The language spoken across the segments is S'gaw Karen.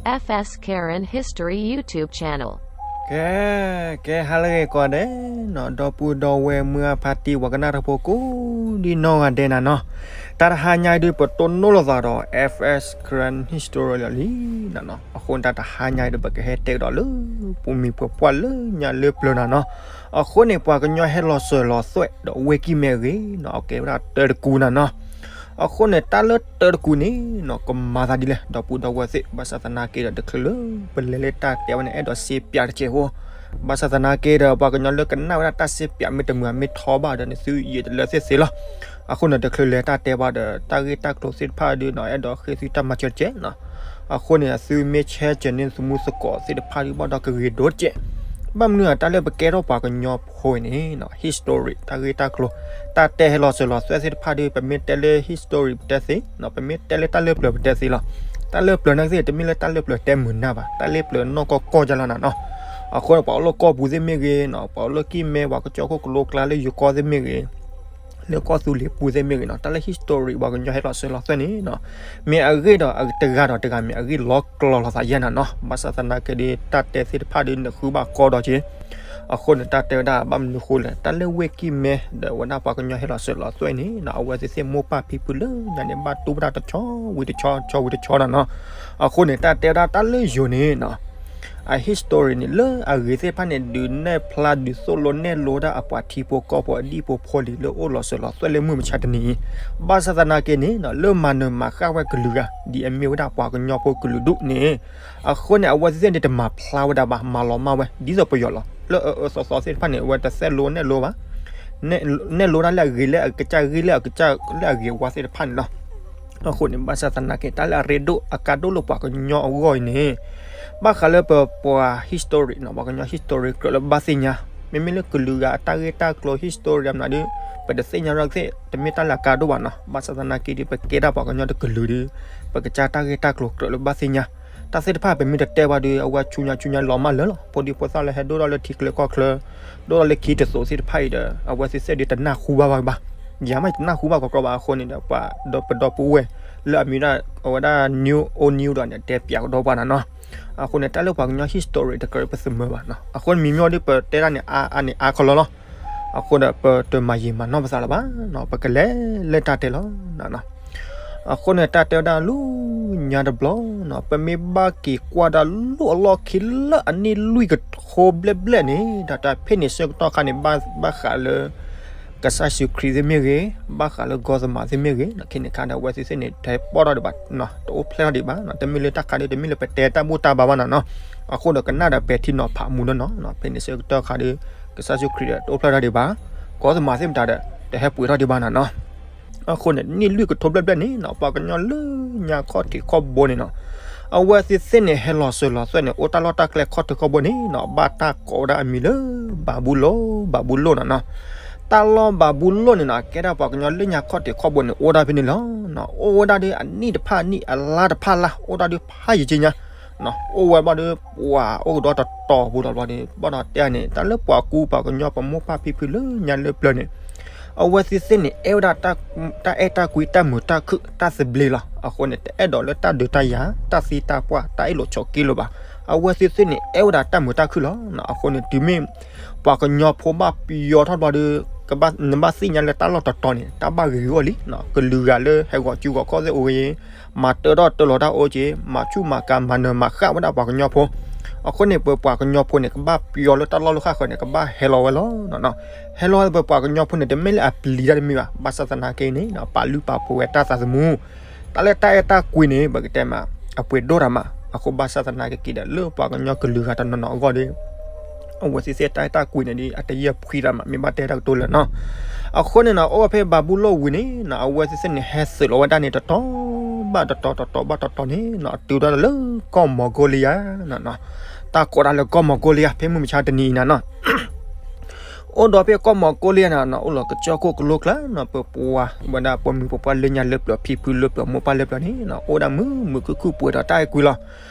F S Karen History YouTube channel. ကဲ, ကဲဟါလၢအဂ့ၤကိးဂၤဒဲးနီၤ, ဒီပုၢ်ဒီဝဲၢ်မုၢ်အဖါတံၢ်ပှၤကနၣ်တၢ်ဖိကိးဒံနီၢ်ဂၤဒဲးနၤနီၤ, တၢ်တဟါညါအံၤဒုး ပတိၢ်နီၣ်လိာ်သးဒီး F S Karen History လီၤလံနၤနီၤ, အဃိန့ၣ်တၢ်တဟါညါအံၤဒီး ပကဟဲတဲကဒီးလၢ ပူၤမံၤပှဲၤပှၢ်လၢညါလၢပျၢၤနၤနီၤ, အဃိန့ၣ် ပှၤကညီဟဲလီၤစၢၤလီၤသွဲၣ်ဒီးဝ့ၢ်ကံၢ်မဲအဂ့ၢ်နီၤ, အကဲဝဲဒၣ်တၢတကူနၤနီၤ, အဃိန့ၣ် တၢ်လၢတၢတကူန့ၣ်နီၤ ကမၤသးဒ်လဲၣ် ဒီပုၢ်ဒီဝဲၢ်သ့ၣ်, ဘၣ်ဆၣ်သနာ်က့ဒီး တချုးလၢပလဲၤလၢတၢ်တဲဝဲန့ၣ် အဲၣ်ဒိးစ့ပၠးတကဲးဖိ, ဘၣ်ဆၣ်သနာ်က့ဒီး ပှၤကညီလၢကနၣ်ဝဲဒၣ်တၢ်စ့ပၠးမ့ၢ်တမုာ်မ့ၢ်ထီဘၣ်ဒီးန့ၣ် သုယံာ်တလၢသ့ၣ်သ့လီၤ, အဃိန့ၣ် တချုးလဲၤတၢ်တဲဘၣ်ဒီး တၢ်ဂ့ၢ်တၢ်ကျိၤသ့ၣ်တဖၣ်ဒုးနီၤ အဲၣ်ဒိးဃ့သုတၢ်မၤစၢၤတကဲးနီၤ, အဃိန့ၣ် သုမ့ၢ်ဆဲးကဲးန့ၢ်သမူသကိးသ့ၣ်တဖၣ်ဒုး ဘၣ်ဒီးကဂ့ၤဒိၣ်တကဲး, ဘၣ်မနုၤအတၢ်လၢ ပကဲထီၣ်ပှၤကညီဖိအံၤန့ၣ်နီၤ history တၢ်ဂ့ၢ်တၢ်ကျိၤ တၢ်တဲဟဲလီၤစၢၤလီၤသွဲၣ်သ့ၣ်တဖၣ်ဒုး ပမ့ၢ်တဲလၢ history ပတဲသ့, ပမ့ၢ်တဲလၢတၢ်လၢပျၢၤပတဲသ့လီၤ, တၢ်လၢပျၢၤနာ်က့သ့ၣ် တမ့ၢ်လၢတၢ်လၢပျၢၤတဲမုာ်နၢ်ဘၣ်, တၢ်လၢပျၢၤနီၢ်ကီၢ်ကီၢ်ယါလီၤနၤနီၤ, အဃိန့ၣ် ပှၤအိၣ်လၢကီၢ်ပူၤသ့ၣ်မ့ၢ်ဂ့ၤနီၤ ပှၤအိၣ်လၢကံၢ်မဲ ပှၤကစၢၢ်ခိၣ်ကလိကျါလၢယိၤကီၢ်သ့ၣ်မ့ၢ်ဂ့ၤ လၢကီၢ်သူလ့ၤပူၤသ့ၣ်မ့ၢ်ဂ့ၤနီၤ တၢ်လၢ history ပှၤကညီဟဲလီၤစၢၤလီၤသွဲၣ်န့ၣ်နီၤ, မ့ၢ်အဂ့ၢ်ဒီးတဂၤဒီးတဂၤ မ့ၢ်အဂ့ၢ်လီၤကျိၤလီၤသးယဲၢ်နၤနီၤ, ဘၣ်ဆၣ်သနာ်က့ဒီး တၢ်တဲသ့ၣ်တဖၣ်ဒုး နဃုဘၣ်ကီဒီးက့ၤ, အဃိန့ၣ် တၢ်တဲဝဲဒၣ်ဘၣ်မနုၤဃိလဲၣ် တၢ်လၢဝ့ၢ်ကံၢ်မဲ ဒီးဝဲဒၣ်ပှၤကညီဟဲလီၤစၢၤလီၤသွဲၣ်န့ၣ်နီၤ အဝဲသ့ၣ်သ့ၣ်မိၢ်ပၢ်ဖံဖုလၢညါန့ၣ် ဘၣ်တူၢ်ဝဲဒၣ်တဆီဝံၤတဆီ တဆီဝံၤတဆီနၤနီၤ, အဃိန့ၣ် တၢ်တဲဝဲဒၣ်တၢ်လၢယိၤန့ၣ်နီၤ အ history န့ၣ် လၢအဂ့ၤသ့ၣ်တဖၣ်န့ၣ် ဒုးနဲၣ်ဖျါဒုးသိၣ်လိနဲၣ်လိဝဲဒၣ်အပှၤထံဖိကီၢ်ဖိအဒံၣ်ဖိဖိလံၤလၢအိၣ်လီၤစၢၤလီၤသွဲၣ်လၢမုၢ်မဆါတနံၤအံၤ, ဘၣ်ဆၣ်သနာ်က့န့ၣ်နီၤ လၢမၤနၢၤမၤဃၣ်ဝဲကလုာ်ဂၤ ဒ်အမ့ၢ်ဝဲဒၣ်ပှၤကညီဖိကလုာ်ဒူၣ်န့ၣ်, အဃိန့ၣ် အဝဲသ့ၣ်သ့ၣ်န့ၣ် တမၤဖျါဝဲဒၣ်ဘၣ် မၤလီၤမၢ်ဝဲ ဒ်သိးပယီၤလီၤ လၢအအၢအသီသီသ့ၣ်တဖၣ်န့ၣ် အဝဲတသိၣ်လိနဲၣ်လိဘၣ် နဲၣ်လိဒၣ်လၢအဂ့ၤလၢအကစၢ်ဂ့ၢ်လၢအကစၢ်လၢအဂ့ၤဝါသ့ၣ်တဖၣ်န့ၣ်လီၤ. အဃိန့ၣ် ဘၣ်ဆၣ်သနာ်က့ တၢ်လၢအရ့ဒိၣ်အကါဒိၣ်လၢပှၤကညီအဂီၢ်အံၤန့ၣ် ဘၣ်ဃးလၢပပှၤ history နီၤ ပှၤကညီ history ကြၢးလၢဘၣ်သ့ၣ်ညါ, မ့မ့ၢ်လၢကလုာ်ဂၤအတၢ်ဂ့ၢ်တၢ်ကျိၤ history မနုၤဒုး ပတသ့ၣ်ညါထီၣ်ကသ့ၣ် တမ့ၢ်တၢ်လၢအကါဒိၣ်ဘၣ်နီၤ. ဘၣ်ဆၣ်သနာ်က့ဒီး ပကဲဒၣ်ပှၤကညီတကလုာ်ဒီး ပကစၢ်တၢ်ဂ့ၢ်တၢ်ကျိၤကြၢးလၢဘၣ်သ့ၣ်ညါ, တၢ်သ့ၣ်တဖၣ်ပမ့ၢ်တတဲဘၣ်ဒီး အဝဲဆူညါဆူညါလီၤမၢ်လၢာ်လီၤ. ဖိဒံဖိသၣ်လၢဟဲဒိၣ်ထီၣ်လၢထံချၢကီၢ်ချၢ ဒိၣ်ထီၣ်လၢခံတသိးသ့ၣ်တဖၣ်အံၤဒီး အဝဲသ့ၣ်သ့ၣ်ဒုးတနၢ်ဟူဘၣ်ဘၣ်ဘၣ်, ယၤမ့ၢ်တနၢ်ဟူဘၣ်ကီကီဘၣ်အဃိန့ၣ်ဒီး ပှၤဒီးပဒီပုၢ်ဝဲၢ် လၢအမံၤဒၣ်အဝဲဒၣ် new old new ဒီးန့ၣ် တဲပၠးကဒီးပှၤနၤနီၤ. အဃိန့ၣ် တၢ်လၢပှၤကညီ history တကြၢးပသးမုာ်ဘၣ်နီၤ. အဃိန့ၣ်မံၤမံၤဒီး ပတဲဒၣ်န့ၣ်အါအါန့ၣ်အါခီလီၤလီၤ. အဃိဒီး ပတမၤယံာ်မၤနီၢ်ပသးလၢၤဘၣ်နီၤ, ပကလဲၤလၢတၢ်တဲလီၤနၤနီၤ. အဃိန့ၣ် တၢ်တဲဝဲဒၣ်လၢညါတဘျီနီၤ, ပမ့ၢ်ဘၣ်က့ၤကွၢ်ဒၣ်လၢအလီၢ်ခံလၢအနံၣ်လွံၢ်ကထိဘျဲၣ်ဘျဲၣ်န့ၣ် တၢ်တၢ်ဖဲန့ၣ်ဆၢကတီၢ်ခါန့ၣ် ဘၣ်ဃးလၢ ကစၢ်ယ့ၣ်ၡူးခရံာ်သ့ၣ်မ့ၢ်ဂ့ၤ, ဘၣ်ဃးလၢဂီၤသမားသ့ၣ်မ့ၢ်ဂ့ၤ, ခဲန့ၣ်ခါဒီး အဝဲသ့ၣ်သ့ၣ်န့ၣ် တဟဲပီၣ်ထီၣ်ဒံးဘၣ်, တအိၣ်ဖျဲၣ်ထီၣ်ဒံးဘၣ်, တမ့ၢ်လၢတၢ်ခါဒီး တမ့ၢ်လၢပတဲတၢ်ဘူၣ်တၢ်ဘါဘၣ်နၤနီၤ. အဃိဒီးကနၣ်ဒီးပဲာ်ထံနီၤဖးမူနီၤနီၤ, ဖဲန့ၣ်ဆၢကတီၢ်ခါဒီး ကစၢ်ယ့ၣ်ၡူးခရံာ်ဒီး တအိၣ်ဖျဲၣ်ထီၣ်ဒံးဘၣ်, ဂီၤသမားသ့ၣ်မတၤဒီး တဟဲပှဲၤထီၣ်ဒံးဘၣ်နၤနီၤ. အဃိန့ၣ် နံၣ်လွံၢ်ကထိဘျဲၣ်ဘျဲၣ်န့ၣ်နီၤ, ပှၤကညီလၢညါခီၣ်ထံးခီၣ်ဘိန့ၣ်နီၤ, အဝဲသ့ၣ်သ့ၣ်န့ၣ် ဟဲလီၤစၢၤလီၤသွဲၣ်န့ၣ် အိၣ်တၢ်လီၢ်တၢ်ကျဲခီၣ်ထံးခီၣ်ဘိန့ၣ်နီၤ, ဘၣ်တၢ်ကိးဝဲဒၣ်အမံၤလၢ ဘၤဘူလိၣ်, ဘၤဘူလိၣ်နၤနီၤ. တၢ်လီၢ်ဘၤဘူလိၣ်န့ၣ်နီၤ ကဲဒၣ်ပှၤကညီလၢညါခီၣ်ထံးခီၣ်ဘိန့ၣ် အိၣ်ဒၣ်ဖဲန့ၣ်လီၤ. အိၣ်ဝဲဒၣ်ဒီးအနံၣ်တဖၣ်အနံၣ် အလါတဖၣ်လါ အိၣ်ဒၣ်ဒီးဖးယံာ်က့ညါ အိၣ်ဝဲဘၣ်ဒီး ပှၤအိၣ်ကဒီးတတီၤပူၤဒီးဘျီန့ၣ် ဘၣ်ဒီးတဲန့ၣ် တၢ်လၢပှၤကူပှၤကညီပမိၢ်ပၢ်ဖံဖုလၢညါလၢပျၢၤန့ၣ် အဝဲသ့ၣ်သ့ၣ်န့ၣ် အဲၣ်ဝဲဒၣ် တၢ်အဲၣ်တၢ်ကွံ တၢ်မုာ်တၢ်ခုၣ် တၢ်သဘျ့လီၤ. အဃိန့ၣ် တအဲၣ်ဒိးလၢတၢ်ဒုးတၢ်ယၤ တၢ်သံတၢ်ပှၢ် တၢ်အ့ၣ်လိာ်ဆိးက့လိာ်ဘၣ်. အဝဲသ့ၣ်သ့ၣ်န့ၣ် အဲၣ်ဝဲဒၣ်တၢ်မုာ်တၢ်ခုၣ်လီၤ. အဃိန့ၣ် တုၤမ့ၢ် ပှၤကညီဖိဘၣ်ပယီၤထီၣ်ဘျီဒီး နဘၣ်သ့ၣ်ညါလၢတၢ်လီၢ်တတီၤန့ၣ် တၢ်ဘၣ်ဂ့ၤဂီၢ်လံ. ကလုာ်ဂၤလၢဟဲဂီၤစုဂီၤခီၣ်သ့ၣ်အိၣ်ဂ့ၤ မၤတၢထီၣ်တၢလီၤတၢ်အိၣ်က့ၤ မၤဆူၣ်မၤကၤမၤနၢၤမၤဃၣ်ဝဲဒၣ်ပှၤကညီဖိ. အဃိန့ၣ် ပပှၤကညီဖိန့ၣ် ကဘၣ်ပယီၤလၢတၢ်လီၢ်လၢဃၣ်ဃၢၤန့ၣ် ကဘၣ်ဟဲလီၤဝဲလီၤ. ဟဲလီၤဝဲပပှၤကညီဖိန့ၣ် တမ့ၢ်လၢအပျံၤတၢ်တမံၤဘၣ်. ဘၣ်ဆၣ်သနာ်က့န့ၣ် ပာ်လုၢ်ပာ်ပှ့ၤဝဲတၢ်သးသမူ တၢ်လၢတၢ်အဲၣ်တၢ်ကွံန့ၣ် ပကတဲမး အပှ့ၤဒိၣ်တၢ်မး. အဃိဘၣ်ဆၣ်သနာ်က့ဒီး လၢပှၤကညီကလုာ်ဂၤတနီၤနီၤအဂီၢ်ဒီး အဝဲသ့ၣ်သ့ၣ်တၢ်အဲၣ်တၢ်ကွံန့ၣ်ဒီး အတယဲၢ်ဖှံတၢ်မး မ့ၢ်ဘၣ်တဲတၢ်ကတိၤလၢာ်နီၤ. အဃိန့ၣ်နီၤ အိၣ်ဝဲဖဲဘၤဘူလိၣ်ဝံၤန့ၣ်နီၤ အဝဲသ့ၣ်သ့ၣ်န့ၣ် ဟဲသုးလီၤဝဲဒၣ်န့ၣ် တတီၤဘၣ်တတီၤ တတီၤဘၣ်တတီၤန့ၣ်နီၤ တုၤဒၣ်လၢကီၢ်မီၤကိလံယါနီၤ. တၢ်ကိးဒၣ်လၢကီၢ်မီၤကိလံယါ ဖဲမုၢ်မဆါတနံၤအံၤနၤနီၤ အိၣ်ဒီးဖဲကီၢ်မီၤကိလံယါန့ၣ်နီၤ အိၣ်လီၤကစၢၢ်ခိၣ်ကလိကျါနီၤ ပပှၤဝဲဒၣ်ပှၤမုၢ်ပှၤပှၢ်လၢညါလၢပျၢၤ ဖံဖုလၢပျၢၤ မိၢ်ပၢ်လၢပျၢၤန့ၣ်နီၤ အိၣ်ဒၣ်မုာ်မုာ်ခုၣ်ခုၣ် ပှဲၤဒီးတၢ်အဲၣ်ကွံလီၤ.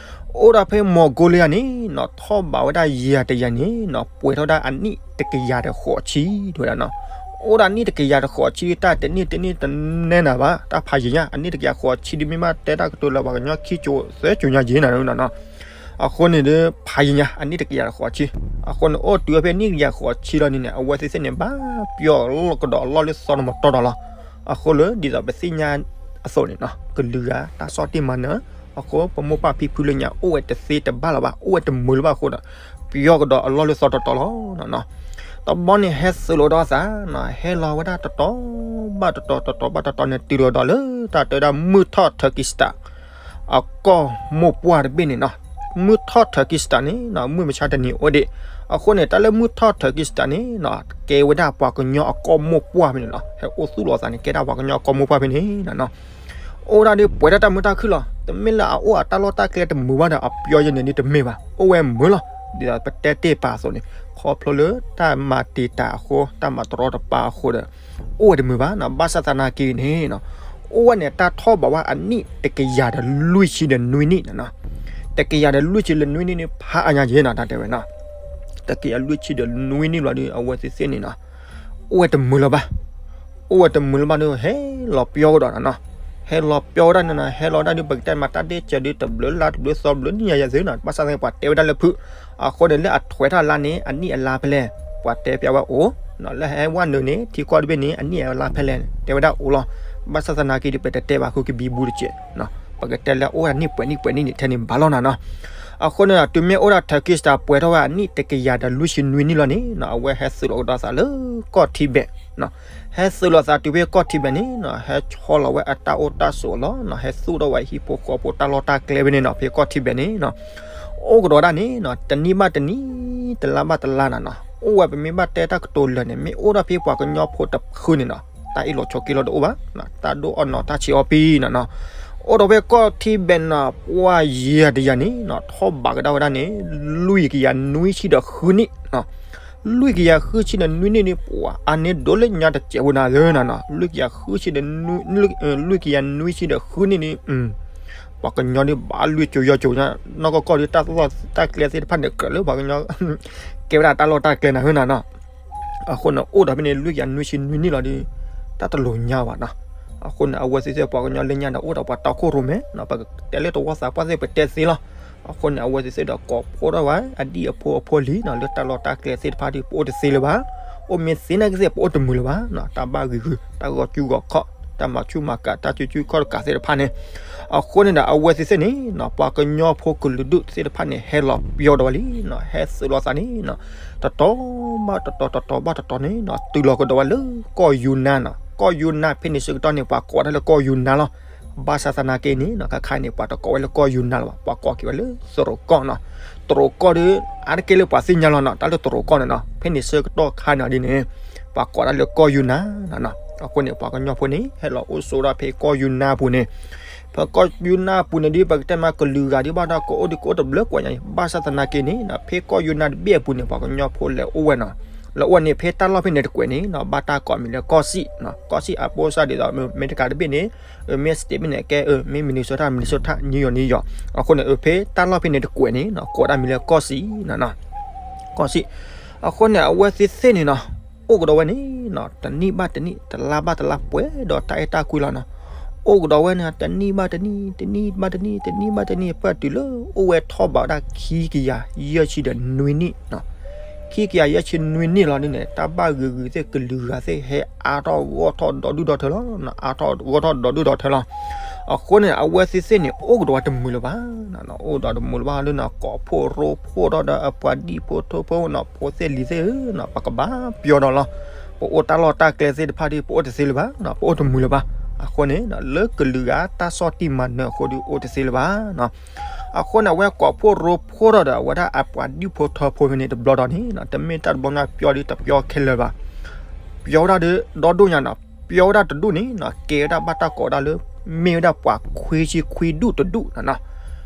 အိၣ်ဒၣ်ဖဲမီၤကိလံယါန့ၣ်နီၤ ထီၣ်ဘးဝဲဒၣ်ယံၤတယၤန့ၣ်နီၤ ပှဲၤထီၣ်ဒၣ်အနံၣ်တကယၤဒီးဃိးဆံ တဲဝဲဒၣ်နီၤ. အိၣ်ဒၣ်နံၣ်တကယၤတဃိးဆံ တၢ်တနံၣ်တနံၣ်တနဲနၤဘၣ်, တၢ်ဖးယံၤညါ အနံၣ်တကယၤဃိးဆံဒ်မ့ၢ်ဘၣ်တဲတၢ်ကတိၤလၢပှၤကညီခံကၠိသၢကၠိညါယံၤနၤနီၤ. အဃိန့ၣ်ဒီး ဖးယံၤညါ အနံၣ်တကယၤတဃိးဆံ, အဃိန့ၣ် အိၣ်တုၤဖဲနံၣ်တကယၤဃိးဆံလီၤန့ၣ်န့ၣ် အဝဲသ့ၣ်သ့ၣ်န့ၣ် ဘၣ်ပျီလီၤကဒီးအလီၢ်လၢသီတမတီၤဒီးလီၤ. အဃိလၢဒ်သိးပသ့ၣ်ညါအသိးန့ၣ်နီၤ ကလုာ်ဂၤတၢ်ဆီၣ်တံၢ်မၤနၢၤ, အဃိပမိၢ်ပၢ်ဖံဖုလၢညါ အိၣ်ဝဲတသ့တဘၣ်လၢၤဘၣ်, အိၣ်ဝဲတမုာ်လၢၤဘၣ်အဃိဒီး ပျီကဒီးအလီၢ်လၢသီတတီၤလီၤ. တဘျီန့ၣ် ဟဲသုးလိာ်ဒီးသး, ဟဲလီၤဝဲဒၣ်တတီၤဘၣ်တတီၤ တတီၤဘၣ်တတီၤန့ၣ် တုၤလီၤဒီးလၢတၢ်တဲဝဲဒၣ် မုၢ်ထီၣ်ထၢကံစတၢ် အကီၢ်မိၢ်ပှၢ်တဘ့ၣ်န့ၣ်နီၤ. မုၢ်ထီၣ်ထၢကံစတၢ်န့ၣ်နီၤ မုၢ်မဆါတနံၤအိၣ်ဒံး, အဃိန့ၣ် တၢ်လၢမုၢ်ထီၣ်ထၢကံစတၢ်န့ၣ်နီၤ ကဲဝဲဒၣ်ပှၤကညီအကီၢ်မိၢ်ပှၢ်ဖဲန့ၣ်လီၤ. ဟဲအိၣ်သူၣ်လီၤသးန့ၣ် ကဲဒၣ်ပှၤကညီအကီၢ်မိၢ်ပှၢ်ဖဲန့ၣ်နီၤ. အိၣ်ဒၣ်ဒီးပှဲၤဒၣ်တၢ်မုာ်တၢ်ခုၣ်လီၤ. တမ့ၢ်လၢအအိၣ်အတၢ်လီၢ်တၢ်ကျဲတမုာ်ဘၣ်ဒီး အပျီယဲန့ၣ်ဒ်တမ့ၢ်ဘၣ်, အိၣ်ဝဲမုာ်လီၤ. ဒ်သိးပတဲတ့ၢ်ပာ်အသိးန့ၣ် ခီဖျိလၢတၢ်မၤတံာ်တာ်အဃိ တၢ်မၤတရီတပါအဃိဒီး အိၣ်ဝဲတမုာ်ဘၣ်နီၤ. ဘၣ်ဆၣ်သနာ်က့န့ၣ်နီၤ အိၣ်ဝဲန့ၣ် တၢ်ထီၣ်ဘးဝဲအနံၣ်တကယၤဒီးလွံၢ်ဆံဒီးနွံနံၣ်နီၤ. တကယၤဒီးလွံၢ်ဆံလၢနွံနံၣ်န့ၣ် ဖးအါညါယဲနီၤ တၢ်တဲဝဲနီၤ. တကယၤလွံၢ်ဆံဒီးနွံနံၣ်လီၤဒီး အဝဲသ့ၣ်သ့ၣ်န့ၣ်နီၤ အိၣ်ဝဲတမုာ်လၢၤဘၣ်. အိၣ်ဝဲတမုာ်လၢၤဘၣ်ဒီး ဟဲလီၤပျီကဒီးနီၤနီၤ. ဟဲလီၤပျီဝဲဒၣ်န့ၣ်နီၤ ဟဲလီၤဒၣ်ဒီး ပကတဲမၤတၢ်ဒ့ၣ်စၢၤဒီး တဘျုးလါတဘျုးသီဘျုးနံၣ်ယၤယၤသ့နီၤ ဘၣ်ဆၣ်သနာ်က့ ပှၤတဲဝဲဒၣ်လၢဖုး, အဃိန့ၣ် လၢအထွဲထီၣ်လါန့ၣ် အနံၣ်အလါဖဲလဲၣ် ပှၤတဲပျီဝဲအိၣ်, လၢဟဲဝဲနုာ်န့ၣ် ထံကီၢ်တဘ့ၣ်န့ၣ် အနံၣ်အလါဖဲလဲၣ် တဲဝဲဒၣ်အိၣ်လီၤ. ဘၣ်ဆၣ်သနာ်က့ဒီး ပတတဲဘၣ်ဃုကဘံဘူတကဲး, ပကတဲလၢအိၣ်ဒၣ်နံၣ်ပှဲၤနံၣ်ပှဲၤနံၣ်န့ၣ် ထဲန့ၣ်ဘၣ်လီၤနီၤနီၤ. အဃိန့ၣ် တုၤမ့ၢ်အိၣ်ဒၣ်ထၢကံစတၢ်ပှဲၤထီၣ်ဝဲအနံၣ်တကယၤဒီးလွံၢ်ဆံနွံနံၣ်လီၤန့ၣ်နီၤ အဝဲဟဲသုးလီၤကဒီးသးလၢကီၢ်ထံဘဲၣ် ဟဲသုးလီၤသးတုၤဖဲကီၢ်ထံဘဲၣ်န့ၣ်နီၤ ဟဲဆီလီၤဝဲအတၢ်အိၣ်တၢ်ဆိးလီၤ. ဟဲသူၣ်ထီၣ်ဝဲဟံၣ်ဖိဃီဖိတၢ်လီၢ်တၢ်ကျဲဖဲန့ၣ်နီၤ ဖဲကီၢ်ထံဘဲၣ်န့ၣ်နီၤ အိၣ်ကဒီးဒၣ်န့ၣ်နီၤ တနံၣ်ဘၣ်တနံၣ် တလါဘၣ်တလါနီၤနီၤ အိၣ်ဝဲပမ့ၢ်ဘၣ်တဲတၢ်ကတိၤလၢာ်န့ၣ် မ့ၢ်အိၣ်ဒၣ်ဖဲပှၤကညီဖိတဖုန့ၣ်နီၤ တၢ်အ့ၣ်လိာ်ဆိးက့လိာ်တအိၣ်ဘၣ်, တၢ်ဒိၣ်အီၣ်နီၤ တၢ်ဆံးအီၣ်ပံနီၤနီၤ. အိၣ်ဒီးဖဲကီၢ်ထံဘဲၣ်နီၤ ပှၤယဲၢ်တယၤန့ၣ်နီၤ ထီၣ်ဘးကဒါဝဲဒၣ်န့ၣ် လွံၢ်ကယၤနွံဆံဒီးဃုနံၣ်နီၤ လွံၢ်ကယၤဃုဆံဒီးနွံနံၣ်န့ၣ် ပှၤအါန့ၢ်ဒိၣ်လၢညါတစဲးဖိနၤသ့နီၤနီၤ လွံၢ်ကယၤဃုဆံဒီး လွံၢ်ကယၤနွံဆံဒီးဃုနံၣ်န့ၣ် ပှၤကညီဒ်ဘၣ်လွံၢ်ကၠိယဲၢ်ကၠိညါ နီၢ်ကီၢ်ကီၢ်ဒီးတၢ်လီၢ်တၢ်ကျဲသ့ၣ်တဖၣ်န့ၣ် ကြၢးလၢပှၤကညီ ကဲဝဲဒၣ်တၢ်လီၢ်တၢ်ကျဲနၤသ့နီၤနီၤ. အဃိန့ၣ် အိၣ်ဒီးဖဲန့ၣ် လွံၢ်ကယၤနွံဆံနွံနံၣ်လီၤဒီး တၢ်တလိၤညါဘၣ်နီၤ. အဃိန့ၣ် အဝဲသ့ၣ်သ့ၣ်ပှၤကညီလၢညါဒီး အိၣ်ဒီးပှၤတီခိၣ်ရိၣ်မဲနီၤ ပကတဲလၢတဝီသးပှၢ်သ့ၣ်ပတဲသ့လီၤ. အဃိန့ၣ် အဝဲသ့ၣ်သ့ၣ်ဒီးကိးဖှိၣ်ထီၣ်ဝဲ အဒံၣ်အဖိအဖိလံၤနီၤ လၢတၢ်လီၢ်တၢ်ကျဲသ့ၣ်တဖၣ်ဒီး ပအိၣ်တသ့လၢၤဘၣ်. အိၣ်မ့ၢ်သ့နာ်က့သ့ၣ် ပအိၣ်တမုာ်လၢၤဘၣ်နီၤ တၢ်ဘၣ်ဂံာ်ဂုာ် တၢ်ဂီၤကူဂီၤခီၣ် တၢ်မၤဆူၣ်မၤကး တၢ်စုကၠူခီၣ်တကးသ့ၣ်တဖၣ်န့ၣ် အဃိန့ၣ်ဒီး အဝဲသ့ၣ်သ့ၣ်န့ၣ်နီၤ ပှၤကညီဖိကလုာ်ဒူၣ်သ့ၣ်တဖၣ်န့ၣ် ဟဲလီၤပျီဒီးဝဲလံနီၤ ဟဲသုးလီၤသးန့ၣ်နီၤ တတီၤဘၣ်တတီၤ တတီၤဘၣ်တတီၤန့ၣ်နီၤ တုၤလီၤကဒီးဝဲလၢကီၢ်ယူနါနီၤ ကီၢ်ယူနါဖဲန့ၣ်ဆၢကတီၢ်န့ၣ် ပှၤကိးဝဲဒၣ်လၢကီၢ်ယူနါလီၤ. ဘၣ်ဆၣ်သနာ်က့န့ၣ်နီၤ ခါခါန့ၣ် ပှၤတကိးဝဲလၢကီၢ်ယူနါလၢၤဘၣ် ပှၤကိးက့ၤဝဲလၢသရိးကီၢ်နီၤ သရိးကီၢ်ဒီး အါတက့ၢ်လၢပှၤသ့ၣ်ညါလီၤနီၤ တၢ်လၢသရိးကီၢ်န့ၣ်နီၤ ဖဲန့ၣ်ဆၢကတီၢ်ခါန့ၣ်ဒ်န့ၣ် ပှၤကိးဒၣ်လၢကီၢ်ယူနါနီၤနီၤ အဃိန့ၣ် ပှၤကညီဖိန့ၣ် ဟဲလီၤအိၣ်ဆိးဒၣ်ဖဲကီၢ်ယူနါအပူၤန့ၣ် ဖဲကီၢ်ယူနါအပူၤန့ၣ်ဒ် ပကတဲမးကလုာ်ဂၤဒ်ဘၣ်ဒီး ကအိၣ်ဒ်ကအိၣ်တဘျုးကွၢ်ညါအံၤ ဘၣ်ဆၣ်သနာ်က့န့ၣ်နီၤ ဖဲကီၢ်ယူနါတဘ့ၣ်အပူၤန့ၣ် ပှၤကညီဖိလဲၤအိၣ်ဝဲနီၤ လဲၤအိၣ်ဝဲန့ၣ် ဖဲတၢ်လီၢ်ဖဲန့ၣ်တကွဲးန့ၣ်နီၤ ဘၣ်တၢ်ကိးမံၤလၢကီၢ်စံၣ်နီၤ ကီၢ်စံၣ်အပိစၢ်ဒ်သိး အမဲရကၤတဘ့ၣ်န့ၣ် မ့ၢ် state မ့ၢ်န့ၣ် ကဲ မ့ၢ် Minnesota Minnesota New York New York အဃိန့ၣ် ဖဲတၢ်လီၢ်ဖဲန့ၣ်တကွဲးန့ၣ်နီၤ ကိးဒၣ်မံၤလၢကီၢ်စံၣ်နီၤ ကီၢ်စံၣ် အဃိန့ၣ် အဝဲသ့ၣ်သ့ၣ်န့ၣ်နီၤ အိၣ်ကဒီးဝဲန့ၣ်နီၤ တနံၣ်ဘၣ်တနံၣ် တလါဘၣ်တလါ ပှဲၤဒီးတၢ်အဲၣ်တၢ်ကွံလီၤနီၤ အိၣ်ကဒီးဝဲန့ၣ် တနံၣ်ဘၣ်တနံၣ် တနံၣ်ဘၣ်တနံၣ် တနံၣ်ဘၣ်တနံၣ် ပၢၢ်တုၤလၢအိၣ်ဝဲထီၣ်ဘးဝဲဒၣ်ခံကယၤယဲၢ်ဆံဒီးနွံနံၣ်နီၤ ခံကယၤယဲၢ်ဆံနွံနံၣ်လီၤန့ၣ် တၢ်ဘၣ်ဂုာ်ဂုာ်သ့ၣ်ကလုာ်ဂၤသ့ၣ်ဟဲအါထီၣ်ဂီၢ်ထီၣ်ဒီဒူၣ်ဒီထၢလီၤ အါထီၣ်ဂီၢ်ထီၣ်ဒီဒူၣ်ဒီထၢလီၤ အဃိန့ၣ် အဝဲသ့ၣ်သ့ၣ်န့ၣ် အိၣ်ကဒီးဝဲတမုာ်လၢၤဘၣ် အိၣ်ဒီးတမုာ်လၢၤဘၣ်လၢနီၤ ကိးဖှိၣ်ရိဖှိၣ်ထီၣ်ဒီးအပှၤဒံၣ်ဖိထိၣ်ဖိနီၤ ဖိသ့ၣ်လံၤသ့ၣ်ဧၢနီၤ ပကဘၣ်ပျီဒီးလီၤ ပအိၣ်တၢ်လီၢ်တၢ်ကျဲသ့ၣ်တဖၣ်ဒီး ပအိၣ်တသ့လၢၤဘၣ်နီၤ ပအိၣ်တမုာ်လၢၤဘၣ် အဃိန့ၣ် လၢကလုာ်ဂၤတၢ်ဆီၣ်တံၢ်မၤနၢၤအဃိဒီး အိၣ်တသ့လၢၤဘၣ်နီၤ အဃိန့ၣ် အဝဲကိးဖှိၣ်ရိဖှိၣ်ထီၣ်ဒီး အဝဲဒၣ်အပှၤဒံၣ်ဖိထိၣ်ဖိဖဲန့ၣ်တဘျီဒီးန့ၣ်နီၤ တမ့ၢ်တၢ်တဘျီညါပျီဒီးတပျီခဲလၢာ်ဘၣ် ပျီဝဲဒၣ်ဒီး ဒီဒူၣ်ညါနီၤ ပျီဝဲဒၣ်တဒူၣ်န့ၣ်နီၤ ကဲဝဲဒၣ်ဘၣ်တၢ်ကိးဒၣ်လၢ မ့ၢ်ဝဲဒၣ်ပှၤခွံဆံခွံဒူၣ်တဒူၣ်နီၤနီၤ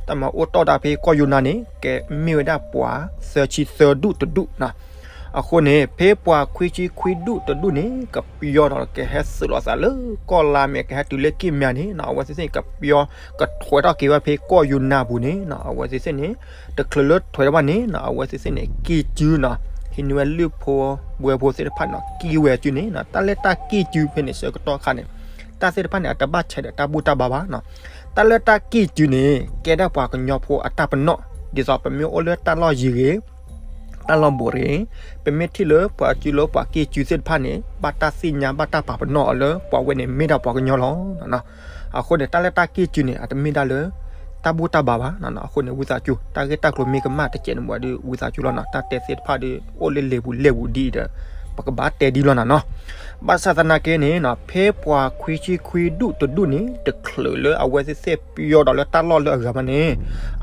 တၢ်မၤအိၣ်တီၢ်တၢ်ဖဲကီၢ်ယူနါန့ၣ် ကဲမ့ၢ်ဝဲဒၣ်ပှၤသၢဆံသၢဒူၣ်တဒူၣ်နီၤ အဃိန့ၣ် ဖဲပှၤခွံဆံခွံဒူၣ်တဒူၣ်န့ၣ် ကပျီဒီးကဟဲသုးလီၤသးလၢကီၢ်လါမဲာ် ကဟဲတုၤလၢက့ၣ်မၠါန့ၣ်နီၤ အဝဲသ့ၣ်သ့ၣ်ကပျီ ကထွဲထီၣ်က့ၤဝဲဖဲကီၢ်ယူနါပူၤန့ၣ်နီၤ အဝဲသ့ၣ်သ့ၣ်န့ၣ် တချုးလၢထွဲထီၣ်ဘၣ်န့ၣ်နီၤ အဝဲသ့ၣ်သ့ၣ်န့ၣ် က့ၤစုနီၤ အံၤန့ၣ်ဝဲလုၢ်ဖိဝဲၢ်ဖိသ့ၣ်တဖၣ်န့ၣ် ကံၢ်ဝဲစုန့ၣ်နီၤ, တၢ်လၢတၢ်ကံၢ်စုဖဲန့ၣ် ဆၢကတီၢ်ခါန့ၣ် တၢ်သ့ၣ်တဖၣ်န့ၣ် အတဘၣ်ဆဲးဒီးတၢ်ဘူၣ်တၢ်ဘါဘၣ်နီၤ. တၢ်လၢတၢ်ကံၢ်စုန့ၣ် ကဲဒၣ်ပှၤကညီဖိအတၢ်ပနီၣ်, ဒ်သိးပမ့ၢ်အိၣ်လၢတၢ်လီၢ်ယံၤဂ့ၤ တၢ်လီၢ်ဘူးဂ့ၤ, ပမ့ၢ်ထံၣ်လၢပှၤစုလၢပှၤကံၢ်စုသ့ၣ်တဖၣ်န့ၣ် ဘၣ်တၢ်သ့ၣ်ညါဘၣ်တၢ်ပာ်ပနီၣ်အီၤလၢပှၤဝဲန့ၣ်မ့ၢ်ဒၣ်ပှၤကညီလီၤ. အဃိန့ၣ် တၢ်လၢတၢ်ကံၢ်စုန့ၣ် အတမ့ၢ်ဒၣ်လၢ တၢ်ဘူၣ်တၢ်ဘါဘၣ်နီၤ. အဃိန့ၣ် ဝံသးစူၤ တၢ်ဂ့ၢ်တၢ်ကျိၤမ့ၢ်ကမၣ်တစဲးန့ၣ် မ့ၢ်ဒုးဝံသးစူၤလီၤနီၤ. တၢ်တဲသ့ၣ်တဖၣ်ဒုး အိၣ်လၢလံာ်ပူၤလဲၢ်ပူၤဒ်အံၤဒီး ပကဘၣ်တဲဒ်လီၤနီၤနီၤ. ဘၣ်ဆၣ်သနာ်က့န့ၣ်နီၤ ဖဲပှၤခွံဆံခွံဒူၣ်တဒူၣ်န့ၣ် တချုးလၢအဝဲသ့ၣ်သ့ၣ်ပယီၤဒီးလၢတၢ်လီၢ်လၢအဂၤမးန့ၣ်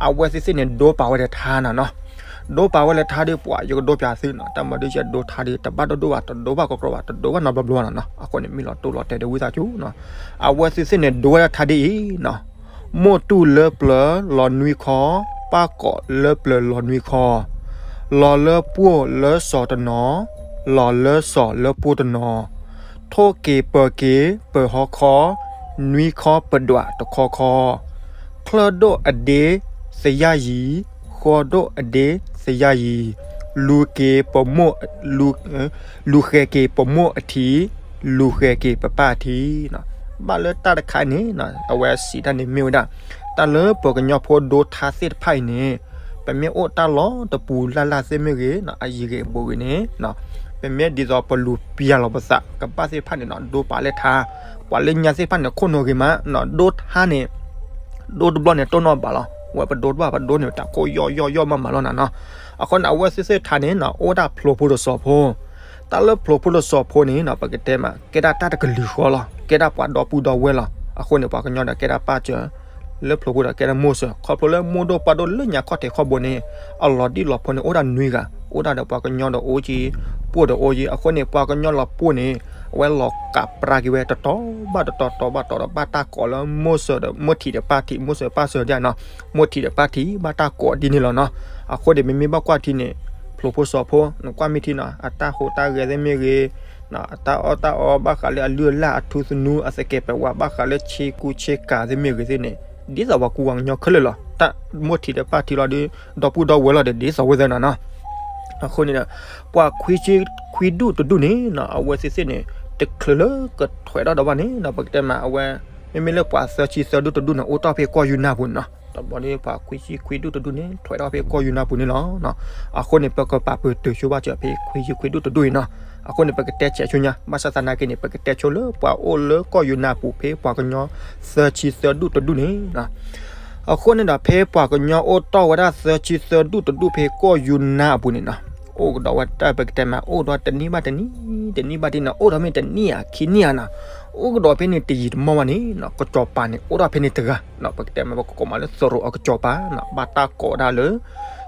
အဝဲသ့ၣ်သ့ၣ်န့ၣ် ဒိပာ်ဝဲဒီးထါနီၤနီၤ. ဒိပာ်ဝဲလၢထါဒီး ပှၤယကဒိပၠးသုနီၤ, တၢ်မၤဒုးယဒိထါဒီး တဘၣ်ဒိဒိၣ်ဘၣ်, တဒိဘၣ်ကီကီဘၣ်, တဒိဘၣ်နီတဘျီဘျီနီၤနီၤ. အဃိန့ၣ် မ့ၢ်လီၤတိၢ်လီၤတဲာ်ဒီးဝံသးစူၤနီၤ. အဝဲသ့ၣ်သ့ၣ်န့ၣ် ဒိဝဲဒၣ်ထါဒ်အံၤနီၤ, မိၢ်တူၢ်လၢပျၢၤလီၤနွံခီ, ပၢ်ကိးလၢပျၢၤလီၤနွံခီ, လီၤလၢပှိၢ်လၢစီၤတနီၤ, လီၤလၢစီၤလၢပှိၢ်တနီၤ, ထိၣ်က့ၤပၢၤက့ၤပၢၤဟီခီ, နွံခီပဒွးတခီခီ, ချၢၣ်ဒိၣ်အဒ့သယၢ်ယံၤ, ဃီဒိၣ်အဒ့သယၢ်ယံၤ, လူၤက့ၤပမိၢ်, လူၤဃဲၤက့ၤပမိၢ်အထံး, လူၤဃဲၤက့ၤပပၢ်အထံးနီၤ. ဘၣ်လၢတၢ်တခါန့ၣ်နီၤ အဝဲစံးတၢ်န့ၣ်မ့ၢ်ဝဲဒၣ် တၢ်လၢပှၤကညီဖိဒိထါသ့ၣ်တဖၣ်အံၤန့ၣ် ပမ့ၢ်အိၣ်တၢ်လီၢ်တပူၤလၢ်လၢ်သ့ၣ်မ့ၢ်ဂ့ၤနီၤ, အယံၤဂ့ၤအဘူးဂ့ၤန့ၣ်နီၤ, ပမ့ၢ်ဒ်သိးပလူၤပျၢ်လီၤပသး ကဘၣ်သ့ၣ်တဖၣ်န့ၣ်နီၤ ဒိပာ်လၢထါ, ပှၤလၢညါသ့ၣ်တဖၣ်န့ၣ် ခိၣ်နူာ်ဂ့ၤမးနီၤ, ဒိထါန့ၣ် ဒိတဘျီန့ၣ် တိၢ်နီၣ်ဘၣ်လီၤ. ဝဲပဒိတဘၣ် ပဒိန့ၣ် တၢ်ကိၢ်ယီၢ်ယီၢ်ယီၢ်မးမးလီၤနီၤနီၤ. အဃိန့ၣ် အဝဲသ့ၣ်သ့ၣ်ထါန့ၣ်နီၤ အိၣ်ဝဲဒၣ်ဖျိးဖိဒီးစီၤဖိ, တၢ်လၢဖျိးဖိဒီးစီၤဖိန့ၣ်နီၤ ပကတဲမး ကဲဒၣ်တၢ်တကလုာ်ဃီလီၤ, ကဲဒၣ်ပှၤဒီပုၢ်ဒီဝဲၢ်လီၤ. အဃိန့ၣ် ပှၤကညီဒီးကဲဒၣ်ပၢ်စၢၤ, လၢဖျိးဖိဒီးကဲဒၣ်မိၢ်စၢၤ, ခီဖျိလၢမိၢ်ဒိၣ်ပၢ်ဒိၣ်လၢညါခီၣ်ထံးခီၣ်ဘိန့ၣ် အလီၤတံၢ်လီၤဖီန့ၣ် အိၣ်ဒၣ်နွံဂၤ, အိၣ်ဒၣ်ဒီးပှၤကညီဒီးအိၣ်က့, ပှိၢ်ဒီးအိၣ်က့. အဃိန့ၣ် ပှၤကညီလီၤပှိၢ်န့ၣ် အဝဲလီၤကးပြါက့ၤဝဲတတီၤဘၣ်တတီၤ တီၤဘၣ်တီၤဒီး ဘၣ်တၢ်ကိးလၢမိၢ်စၢၤဒီးမိၢ်ထံးဒီးပၢ်ထံး, မိၢ်စၢၤပၢ်စၢၤဒ်နီၤ, မိၢ်ထံးဒီးပၢ်ထံး ဘၣ်တၢ်ကိးဒ်န့ၣ်လီၤနီၤ. အဃိန့ၣ် မ့မ့ၢ်ဘၣ်ကွၢ်ထံန့ၣ် ဖျိးဖိစီၤဖိ နကွၢ်မ့ၢ်ထံနီၤ အတၢ်ဟူးတၢ်ဂဲၤသ့ၣ်မ့ၢ်ဂ့ၤ, အတၢ်အီၣ်တၢ်အီဘၣ်ဃးလၢအလုၢ်အလၢ် အထူသနူ အသကဲးပဝး ဘၣ်ဃးလၢဆ့ကူဆ့ကၤသ့ၣ်မ့ၢ်ဂ့ၤသ့ၣ်န့ၣ် ဒ်သိးပှၤကူပှၤကညီခဲလၢာ်လီၤ. တၢ်မိၢ်ထံးဒီးပၢ်ထံးလီၤဒီး ဒီပုၢ်ဒီဝဲၢ်လီၤဒီး ဒ်သိးဝဲသ့ၣ်နီၤနီၤ. အဃိန့ၣ်ဒီး ပှၤခွံဆံခွံဒူၣ်တဒူၣ်န့ၣ်နီၤ အဝဲသ့ၣ်သ့ၣ်န့ၣ် တချုးလၢကထွဲးထီၣ်ဒီးဘၣ်န့ၣ်နီၤ ပကတဲမးအဝဲ မ့မ့ၢ်လၢပှၤသၢဆံသၢဒူၣ်တဒူၣ်န့ၣ် အိၣ်တ့ၢ်ဖဲကီၢ်ယူနၢ်ပူၤန့ၣ်နီၤ. တဘျီဒီး ပှၤခွံဆံခွံဒူၣ်တဒူၣ်န့ၣ် ထွဲးထီၣ်ဖဲကီၢ်ယူနၢ်ပူၤန့ၣ်လီၤ. အဃိန့ၣ် ပကပာ်ပတုာ်ဆိဘၣ်စၢၤဖဲခွံဆံခွံဒူၣ်တဒူၣ်အံၤနီၤ. အဃိန့ၣ် ပကတဲဆဲးဆူညါ ဘၣ်ဆၣ်သနာ်က့န့ၣ် ပကတဲဆိလၢပှၤအိၣ်လၢကီၢ်ယူနၢ်အပူၤ ဖဲပှၤကညီသၢဆံသၢဒူၣ်တဒူၣ်န့ၣ်နီၤ. အဃိန့ၣ်ဒီး ဖဲပှၤကညီအိၣ်တ့ၢ်ဝဲဒၣ်သၢဆံသၢဒူၣ်တဒူၣ်ဖဲကီၢ်ယူနၢ်အပူၤန့ၣ်နီၤ အိၣ်ကဒီးဝဲတၢ် ပကတဲမး အိၣ်ဒီးတနံၣ်ဘၣ်တနံၣ် တနံၣ်ဘၣ်တနံၣ်နီၤ အိၣ်ဒီးမ့ၢ်တနံၣ်ဧါခံနံၣ်ဧါနီၤ အိၣ်ကဒီးဖဲန့ၣ်တယံာ်တမီၢ်ဘၣ်န့ၣ်နီၤ ကစီၤပၤန့ၣ် အိၣ်ဒီးဖဲန့ၣ်တဂၤနီၤ ပကတဲမး ပကကိးမးလၢသရိာ်အကစီၤပၤနီၤ ဘၣ်တၢ်ကိးဒၣ်လၢ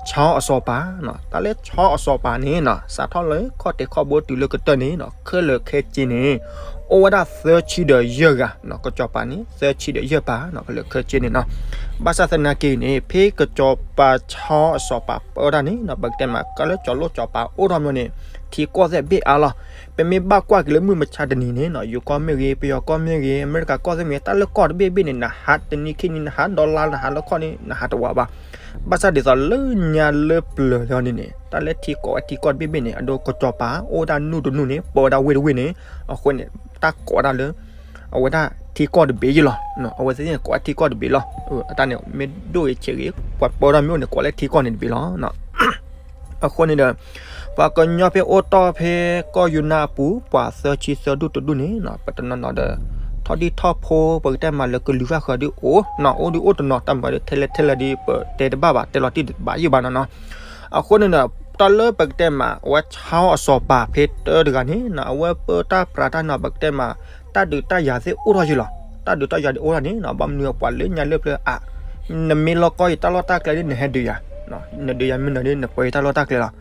ဆီအစီၤပၤနီၤ. တၢ်လၢဆီအစီၤပၤန့ၣ်နီၤ စးထီၣ်လၢခီၣ်ထံးခီၣ်ဘိတုၤလၢကတၢၢ်န့ၣ်နီၤ ခဲလၢာ်ခဲဆ့န့ၣ် အိၣ်ဝဲဒၣ်သၢဆံဒီးယဲၢ်ဂၤနီၤ ကစီၤပၤန့ၣ် သၢဆံဒီးယဲၢ်ပၤနီၤ ခဲလၢာ်ခဲဆ့န့ၣ်နီၤ. ဘၣ်ဆၣ်သနာ်က့န့ၣ် ဖဲကစီၤပၤဆီအစီၤပၤပၢတၢ်န့ၣ်နီၤ ပကတဲမး ကလၢကၠီၤလိၣ်ကၠီၤပၤအိၣ်ထီၣ်မီန့ၣ် ထံကီၢ်သ့ၣ်ဘ့ၣ်အါလီၤ. ပမ့ၢ်ဘၣ်ကွၢ်က့ၤလၢမုၢ်မဆါတနံၤန့ၣ်နီၤ ယိၤကီၢ်မ့ၢ်ဂ့ၤ ပယီၤကီၢ်မ့ၢ်ဂ့ၤ အမဲရကၤကီၢ်သ့ၣ်မ့ၢ်ဂ့ၤ တၢ်လၢကီၢ်တဘ့ၣ်ဘ့ၣ်န့ၣ် နဟးတနံၤခံနံၤ နဟးဒီလါ နဟးလၢခီၣ်န့ၣ် နဟးတဝးဘၣ်. ဘၣ်ဆၣ်ဒ်သိးလၢညါလၢပျၢၤလီၤန့ၣ်န့ၣ် တၢ်လၢထံကိးဝဲထံကီၢ်တဘ့ၣ်ဘ့ၣ်န့ၣ် အဒိကစီၤပၤ အိၣ်ဝဲဒၣ်နူၢ်တနူၢ်န့ၣ် ပၢဝဲဒၣ်ဝ့ၢ်တဝ့ၢ်န့ၣ် အဃိန့ၣ် တၢ်ကိးဒၣ်လၢ အဝဲဒၣ်ထံကီၢ်တဘ့ၣ်ယ့ၢ်လီၤ. အဝဲသ့ၣ်န့ၣ်ကိးဝဲထံကီၢ်တဘ့ၣ်လီၤ. အတၢ်န့ၣ် မ့ၢ်ဒိၣ်ဂ့ၤဆံးဂ့ၤ ပှၤပၢထီၣ်မ့ၢ်အိၣ်န့ၣ် ကိးလၢထံကီၢ်န့ၣ်တဘ့ၣ်လီၤ. အဃိန့ၣ်ဒီး ပှၤကညီဖဲအိၣ်တ့ၢ်ဖဲကီၢ်ယူနၢ်အပူၤ ပှၤသၢဆံသၢဒူၣ်တဒူၣ်န့ၣ်နီၤ ပတနီၤနီၤဒီး ထီၣ်ဒံၣ်ထီၣ်ဖိ ပကတဲမးလၢကလုာ်ဂၢ်ဃၢၤဒုးအိၣ်နီၤ အိၣ်ဒုးအိၣ်တနီၤ တၢ်မၤဒီးထဲလဲၣ်ထဲလဲၣ်ဒုး ပတဲတဘၣ်ဘၣ် တဲလီၤတံၢ်တဘၣ်ယံၣ်ဘၣ်နီၤနီၤ. အဃိန့ၣ်ဒီး တၢ်လၢပကတဲမး အဝဲဆီအစီၤပၤဖဲတၢတဂၤန့ၣ်နီၤ အဝဲပၢတၢ်ပြးတၢ်နီၤ ပကတဲမး တၢ်ဒုးတၢ်ယၤသ့ၣ်အိၣ်ထီၣ်ယ့ၢ်လီၤ. တၢ်ဒုးတၢ်ယၤဒုးအိၣ်ထီၣ်န့ၣ်နီၤ ဘၣ်မနုၤပှၤလၢညါလၢပျၢၤအါ နမ့ၢ်လီၢ်ကီၢ်ယတၢ်လီၢ်တၢ်ကျဲဒုး နဟဲဒုးယၤ, နဒုးယၤမ့ၢ်နၤဒုး နပၢယတၢ်လီၢ်တၢ်ကျဲလီၤ.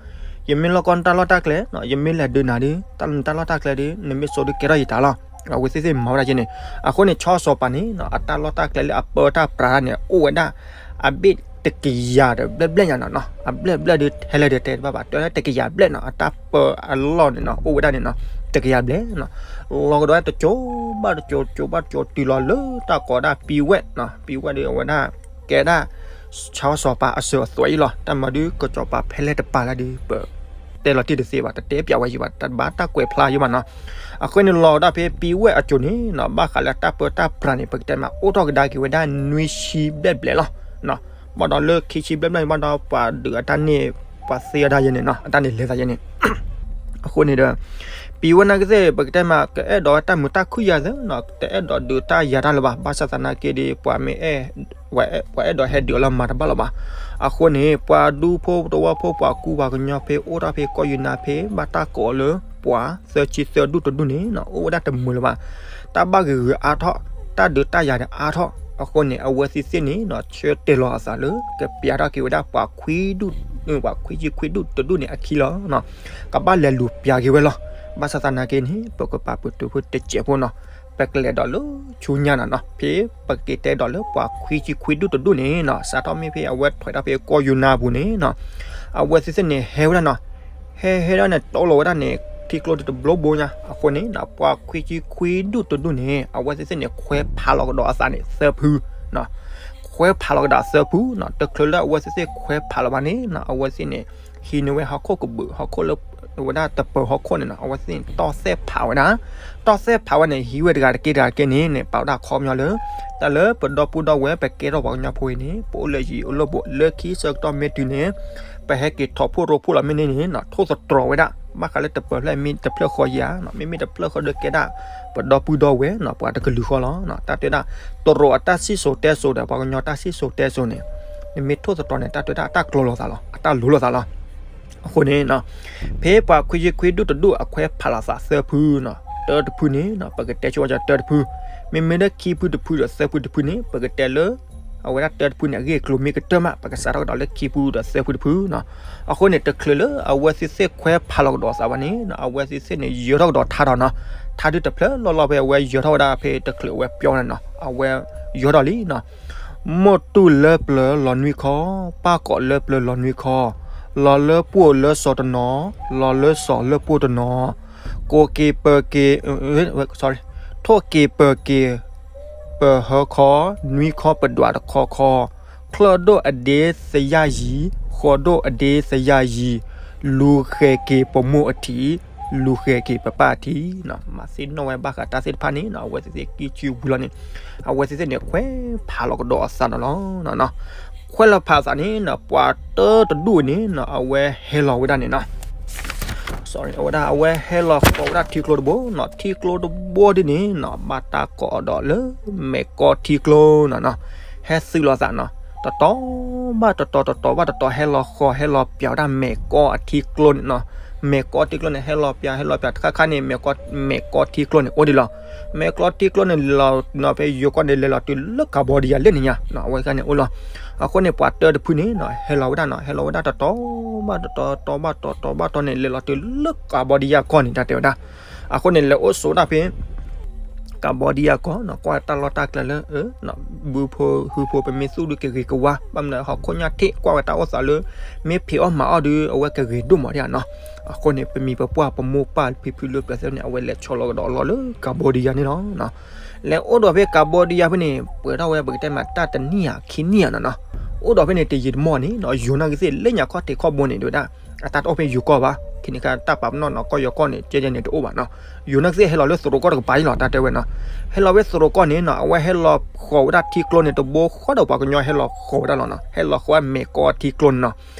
ယမ့ၢ်လီၢ်ကီၢ်နတၢ်လီၢ်တၢ်ကျဲနီၤ ယမ့ၢ်လဲၤဒုးနၤဒုး တၢ်လီၢ်တၢ်ကျဲဒုး နမ့ၢ်စိာ်ဒုးကဲထီၣ်ယတၢ်လီၢ်. အဝဲသ့ၣ်သ့ၣ်မၤဝဲဒၣ်က့န့ၣ် အဃိန့ၣ် ဆီစီၤပၤန့ၣ်နီၤ အတၢ်လီၢ်တၢ်ကျဲလၢအပၢတၢ်ပြးတၢ်န့ၣ် အိၣ်ဝဲဒၣ် အဘ့ၣ်တကယၤဒီးဘျဲၣ်ဘျဲၣ်ညါနီၤနီၤ အဘျဲၣ်ဘျဲၣ်ဒုးထဲလဲၣ်ဒုးတဲတဘၣ်ဘၣ် တဲလၢတကယၤဘျဲၣ်နီၤ အတၢ်ပၢအလီၢ်န့ၣ်နီၤ အိၣ်ဝဲဒၣ်န့ၣ်နီၤ တကယၤဘျဲၣ်နီၤ လီၤကဒီးတကၠိဘၣ်တကၠိ တကၠိဘၣ်တကၠိတုၤလီၤလၢတၢ်ကိးဒၣ်ပံဝဲနီၤ ပံဝဲဒုးအဝဲဒၣ် ကဲဒၣ် ဆီစီၤပၤအစၢၤအသွဲၣ်အံၤလီၤ တၢ်မၤဒုးကစီၤပၤဖဲလဲၣ်တပၤလၢဒုးပၢ တတဲလီၤတံၢ်တသ့ဘၣ်, တတဲပၠးဝဲယံၤဘၣ်, တဘၣ်တၢ်ကွဲးဖျါယံၤဘၣ်နီၤ. အဃိန့ၣ်လီၤဝဲဒၣ်ဖဲပံဝဲၢ်အစိၤန့ၣ်နီၤ, ဘၣ်ဃးလၢတၢ်ပၢတၢ်ပြးန့ၣ် ပကတဲမး အိၣ်ထီၣ်ကဒါက့ၤဝဲဒၣ်နွံဆံဘျဲၣ်ဘျဲၣ်လီၤ. ဘၣ်ဒီးလၢခံဆံဘျဲၣ်ဘျဲၣ်န့ၣ် ဘၣ်ဒီးပှၤဒုးအတၢ်န့ၣ် ပှၤသ့အတၢ်ယဲန့ၣ်နီၤ, အတၢ်န့ၣ်လဲၤသးယဲန့ၣ် အဃိန့ၣ်ဒီး ပံဝဲၢ်နာ်က့သ့ၣ် ပကတဲမး ကအဲၣ်ဒိးဝဲတၢ်မုာ်တၢ်ခုၣ်ယၤသ့နီၤ, တအဲၣ်ဒိးဒုးတၢ်ယၤတၢ်လၢၤဘၣ်. ဘၣ်ဆၣ်သနာ်က့ဒီး ပှၤမ့ၢ်အဲၣ် ပှၤအဲၣ်ဒိးဟဲဒုးအီၤလၢမၤတဘၣ်လၢၤဘၣ်. အဃိန့ၣ် ပှၤဒူဖိတဝၢဖိ ပှၤကူပှၤကညီဖဲအိၣ်ထီၣ်ဖဲကီၢ်ယူနါဖဲ ဘၣ်တၢ်ကိးအီၤလၢပှၤသၢဆံသၢဒူၣ်တဒူၣ်န့ၣ်နီၤ, အိၣ်ဝဲဒၣ်တမုာ်လၢၤဘၣ်. တၢ်ဘၣ်ဂ့ၤဂ့ၤအါထီၣ်, တၢ်ဒုးတၢ်ယၤန့ၣ်အါထီၣ်. အဃိန့ၣ် အဝဲသ့ၣ်သ့ၣ်န့ၣ်နီၤ ဆၢတဲာ်လီၤအသးလၢ ကပျးထီၣ်က့ၤဝဲဒၣ်ပှၤခွံဒူၣ်, ပှၤခွံဆံခွံဒူၣ်တဒူၣ်န့ၣ်အခံလီၤ. ကဘၣ်လဲၤလူၤပျးက့ၤဝဲလီၤ. ဘၣ်ဆၣ်သနာ်က့န့ၣ် ပကပာ်ပတုာ်ဖိတစဲးဖိနီၤ, ပကလဲၤဒီးလၢဆူညါနီၤနီၤ, ဖဲပက့ၤတဲဒီးလၢပှၤခွံဆံခွံဒူၣ်တဒူၣ်န့ၣ်နီၤ, စးထီၣ်မ့ၢ်ဖဲအဝဲထွဲဒီးဖဲကီၢ်ယူနါအပူၤန့ၣ်နီၤ, အဝဲသ့ၣ်သ့ၣ်န့ၣ်ဟဲဝဲဒၣ်နီၤ, ဟဲဟဲဒၣ်န့ၣ် တီလီၤဝဲဒၣ်န့ၣ် ထံကျိတဘိဘိညါ. အဃိန့ၣ်နီၤ ပှၤခွံဆံခွံဒူၣ်တဒူၣ်န့ၣ် အဝဲသ့ၣ်သ့ၣ်န့ၣ် ခွဲးဖးလီၤကဒီးအသးန့ၣ်သၢဖု ခွဲးဖးလီၤကဒီးသၢဖုနီၤ. တချုးလၢအဝဲသ့ၣ်သ့ၣ်ခွဲးဖးလီၤဘၣ်န့ၣ်နီၤ, အဝဲသ့ၣ်န့ၣ် ဟံးန့ၢ်ဝဲဟီၣ်ခိၣ်ကဘုး ဟီၣ်ခိၣ်လၢ ဝဲဒၣ်တပၢၤဟီၣ်ခိၣ်န့ၣ်နီၤ, အဝဲသ့ၣ်န့ၣ် တီၢ်သဲၣ်ဖးဝဲဒၣ်, တီၢ်သဲၣ်ဖးဝဲန့ၣ် ဟံးဝဲတဂၤတက့ၢ်တဂၤတက့ၢ်န့ၣ်န့ၣ် ပာ်ဝဲဒၣ်ခီပညီလၢ တၢ်လၢပဒီပုၢ်ဒီဝဲၢ် ပကဲထီၣ်ပှၤကညီဖိအံၤန့ၣ် ပအိၣ်လၢယံၤအိၣ်လၢဘူး လၢခံဆၢကတီၢ်မ့ၢ်တုၤန့ၣ် ပဟဲက့ၤထီၣ်ဖှိၣ်ရိဖှိၣ်လီၤမ့ၢ်န့ၣ်န့ၣ်နီၤ, ထိၣ်သတြီၤဝဲဒၣ် ဘၣ်ဃးလၢတပၢၤဖျၢၣ်မ့ၢ်တဖျၢၣ်ဃီယၤနီၤ, မ့မ့ၢ်တဖျၢၣ်ဃီဒီးကဲဒၣ် ပဒီပုၢ်ဒီဝဲၢ်နီၤ, ပှၤတကလုာ်ဃီလီၤနီၤ. တၢ်တဲဒၣ် တရူးအတၢ်စံၣ်စိၤတဲစိၤဒီး ပှၤကညီတၢ်စံၣ်စိၤတဲစိၤန့ၣ် နမ့ၢ်ထိၣ်သတြီၤန့ၣ် တၢ်တဲဒၣ် အတၢ်ကျိၤလိာ်သးလီၤ, အတၢ်လိၤလိာ်သးလီၤ. အဃိန့ၣ်နီၤ ဖဲပှၤခွံဆံခွံဒူၣ်တဒူၣ်အခွဲးဖးလိာ်သးသၢဖုနီၤ, တၢတဖုန့ၣ်နီၤ ပကတဲဆိဝဲဒၣ်တၢတဖု, မ့မ့ၢ်လၢခံဖုတဖုဒီးသၢဖုတဖုန့ၣ် ပကတဲလၢ အဝဲဒၣ်တၢတဖုန့ၣ် အဂ့ၢ်အကျိၤမ့ၢ်ကတၢၢ်မး ပကစးထီၣ်ကဒီးလၢခံဖုဒီးသၢဖုတဖုနီၤ. အဃိန့ၣ် တချုးလၢအဝဲသ့ၣ်သ့ၣ်ခွဲးဖးလီၤကဒီးသးဘၣ်န့ၣ်နီၤ, အဝဲသ့ၣ်သ့ၣ်န့ၣ် ယၢၤထီၣ်ကဒီးထါဒီးနီၤ, ထါဒုတဖျၢၣ်လီၢ်လီၢ်ဖဲအဝဲယၢၤထီၣ်ဝဲဒၣ်ဖဲတချုးအဝဲပျီန့ၣ်နီၤ, အဝဲယၢၤထီၣ်လံနီၤ. မိၢ်တူၢ်လၢပျၢၤလီၤနွံခီ, ပၢ်ကိးလၢပျၢၤလီၤနွံခီ, လီၤလၢပှိၢ်လၢစီၤတနီၤ, လီၤလၢစီၤလၢပှိၢ်တနီၤ, ကိးက့ၤပၢၤက့ၤ, sorry, ထိၣ်က့ၤပၢၤက့ၤ ပၢၤဟၢခီ, နွံခီပဒွးတခီခီ, ချၢၣ်ဒိၣ်အဒ့သယၢ်ယံၤ, ဃီဒိၣ်အဒ့သယၢ်ယံၤ, လူၤဃဲၤက့ၤပမိၢ်အထံး, လူၤဃဲၤက့ၤပပၢ်အထံးနီၤ. မၤသ့ၣ်နီၣ်ဝဲဘၣ်ဃးတၢ်သ့ၣ်တဖၣ်န့ၣ်နီၤ, အဝဲသ့ၣ်သ့ၣ်ကံၣ်ဆူၣ်ဝံၤလီၤန့ၣ်, အဝဲသ့ၣ်သ့ၣ်န့ၣ် ခွဲးဖးလီၤကဒီးအသးနီၤလီၤ. ခွဲးလီၤဖးသးန့ၣ်နီၤ, ပှၤတၢတဒူၣ်န့ၣ်နီၤ, အဝဲဟဲလီၤဝဲဒၣ်န့ၣ်နီၤ sorry အဝဲဒၣ် အဝဲဟဲလီၤဃီၤဝဲဒၣ်ထံကျိတဘိနီၤ, ထံကျိတဘိဒ်န့ၣ်နီၤ, ဘၣ်တၢ်ကိးအီၤဒီးလၢမဲာ်ကီထံကျိနီၤနီၤ, ဟဲသုးလိာ်သးနီၤ, တတီၤဘၣ်တတီၤ တတီၤဘၣ်တတီၤ ဟဲလီၤဃီၤ ဟဲလီၤပျးဝဲဒၣ်မဲာ်ကီအထံကျိန့ၣ်နီၤ, မဲာ်ကီထံကျိန့ၣ် ဟဲလီၤပျး ဟဲလီၤပျး တခါခါန့ၣ် မဲာ်ကီ မဲာ်ကီထံကျိန့ၣ် အိၣ်ဒံးလီၤ, မဲာ်ကီထံကျိန့ၣ် လီၤနီၤ ဖဲယိၤကီၢ်န့ၣ် လဲၤလီၤတုၤလၢကၤဘီဒံယၤလၢန့ၣ်ညါနီၤ, အဝဲခါန့ၣ်အိၣ်လီၤ. အဃိန့ၣ် ပှၤတၢတဖုန့ၣ်နီၤ ဟဲလီၤဝဲဒၣ်နီၤ, ဟဲလီၤဝဲဒၣ်တတီၤဘၣ်တတီၤ တီၤဘၣ်တီၤ တီၤဘၣ်တီၤန့ၣ် လဲၤလီၤတုၤလၢကၤဘီဒံယၤကီၢ်န့ၣ် တၢ်တဲဝဲဒၣ်. အဃိန့ၣ် လဲၤအိၣ်ဆိးဒၣ်ဖဲ ကၤဘီဒံယၤကီၢ်နီၤ, ကွၢ်တၢ်လီၢ်တၢ်ကျဲလၢ ဘုဖိဟုဖိ ပမ့ၢ်သူၣ်ဒုးကဂ့ၤကဝါ, ဘၣ်မနုၤဟီၣ်ခိၣ်ညါထံး ကွၢ်ဝဲတၢ်အိၣ်သးလၢ မ့ၢ်ဖံးအီၣ်မၤအီၣ်ဒုး အဝဲကဂ့ၤဒိၣ်မးဒံးနီၤ. အဃိန့ၣ် ပမိၢ်ပပၢ်ပမိၢ်ပၢ်ဖံဖုလၢပျၢၤသ့ၣ်န့ၣ် အဝဲလဲၤဆီလီၤကဒီးလီၤလၢကၤဘီဒံယၤန့ၣ်လီၤ. လဲၤအိၣ်ဒီးဖဲကၤဘီဒံယၤဖဲန့ၣ် ပှဲၤထီၣ်ဝဲ ပကတဲမး တၢ်တနံၣ်ဧါခံနံၣ်ဧါနီၤနီၤ, အိၣ်ဒီးဖဲန့ၣ် တယံာ်တမီၢ်န့ၣ်နီၤ, ယိၤနာ်က့သ့ၣ် လၢညါခီၣ်ထံးခီၣ်ဘိန့ၣ် တဲဝဲဒၣ် အတၢ်တအိၣ်ဖဲယိၤကီၢ်ဘၣ်, ခံန့ၣ်ခါတၢ်ပာ်ပနီၣ်နီၤ ကီၢ်ယီၤကီၢ်န့ၣ် ကဲကဲန့ၣ်တအိၣ်ဘၣ်နီၤ. ယိၤနာ်က့သ့ၣ်ဟဲလီၤလၢသရိာ်ကီၢ်တကပၤအံၤလီၤ တၢ်တဲဝဲနီၤ. ဟဲလီၤဝဲသရိာ်ကီၢ်န့ၣ်နီၤ အဝဲဟဲလီၤဃီၤဝဲဒၣ်ထံကျိန့ၣ် တဘိဃီဒီးပှၤကညီဟဲလီၤဃီၤဝဲဒၣ်လီၤနီၤ, ဟဲလီၤဃီၤဝဲမဲာ်ကီထံကျိန့ၣ်နီၤ.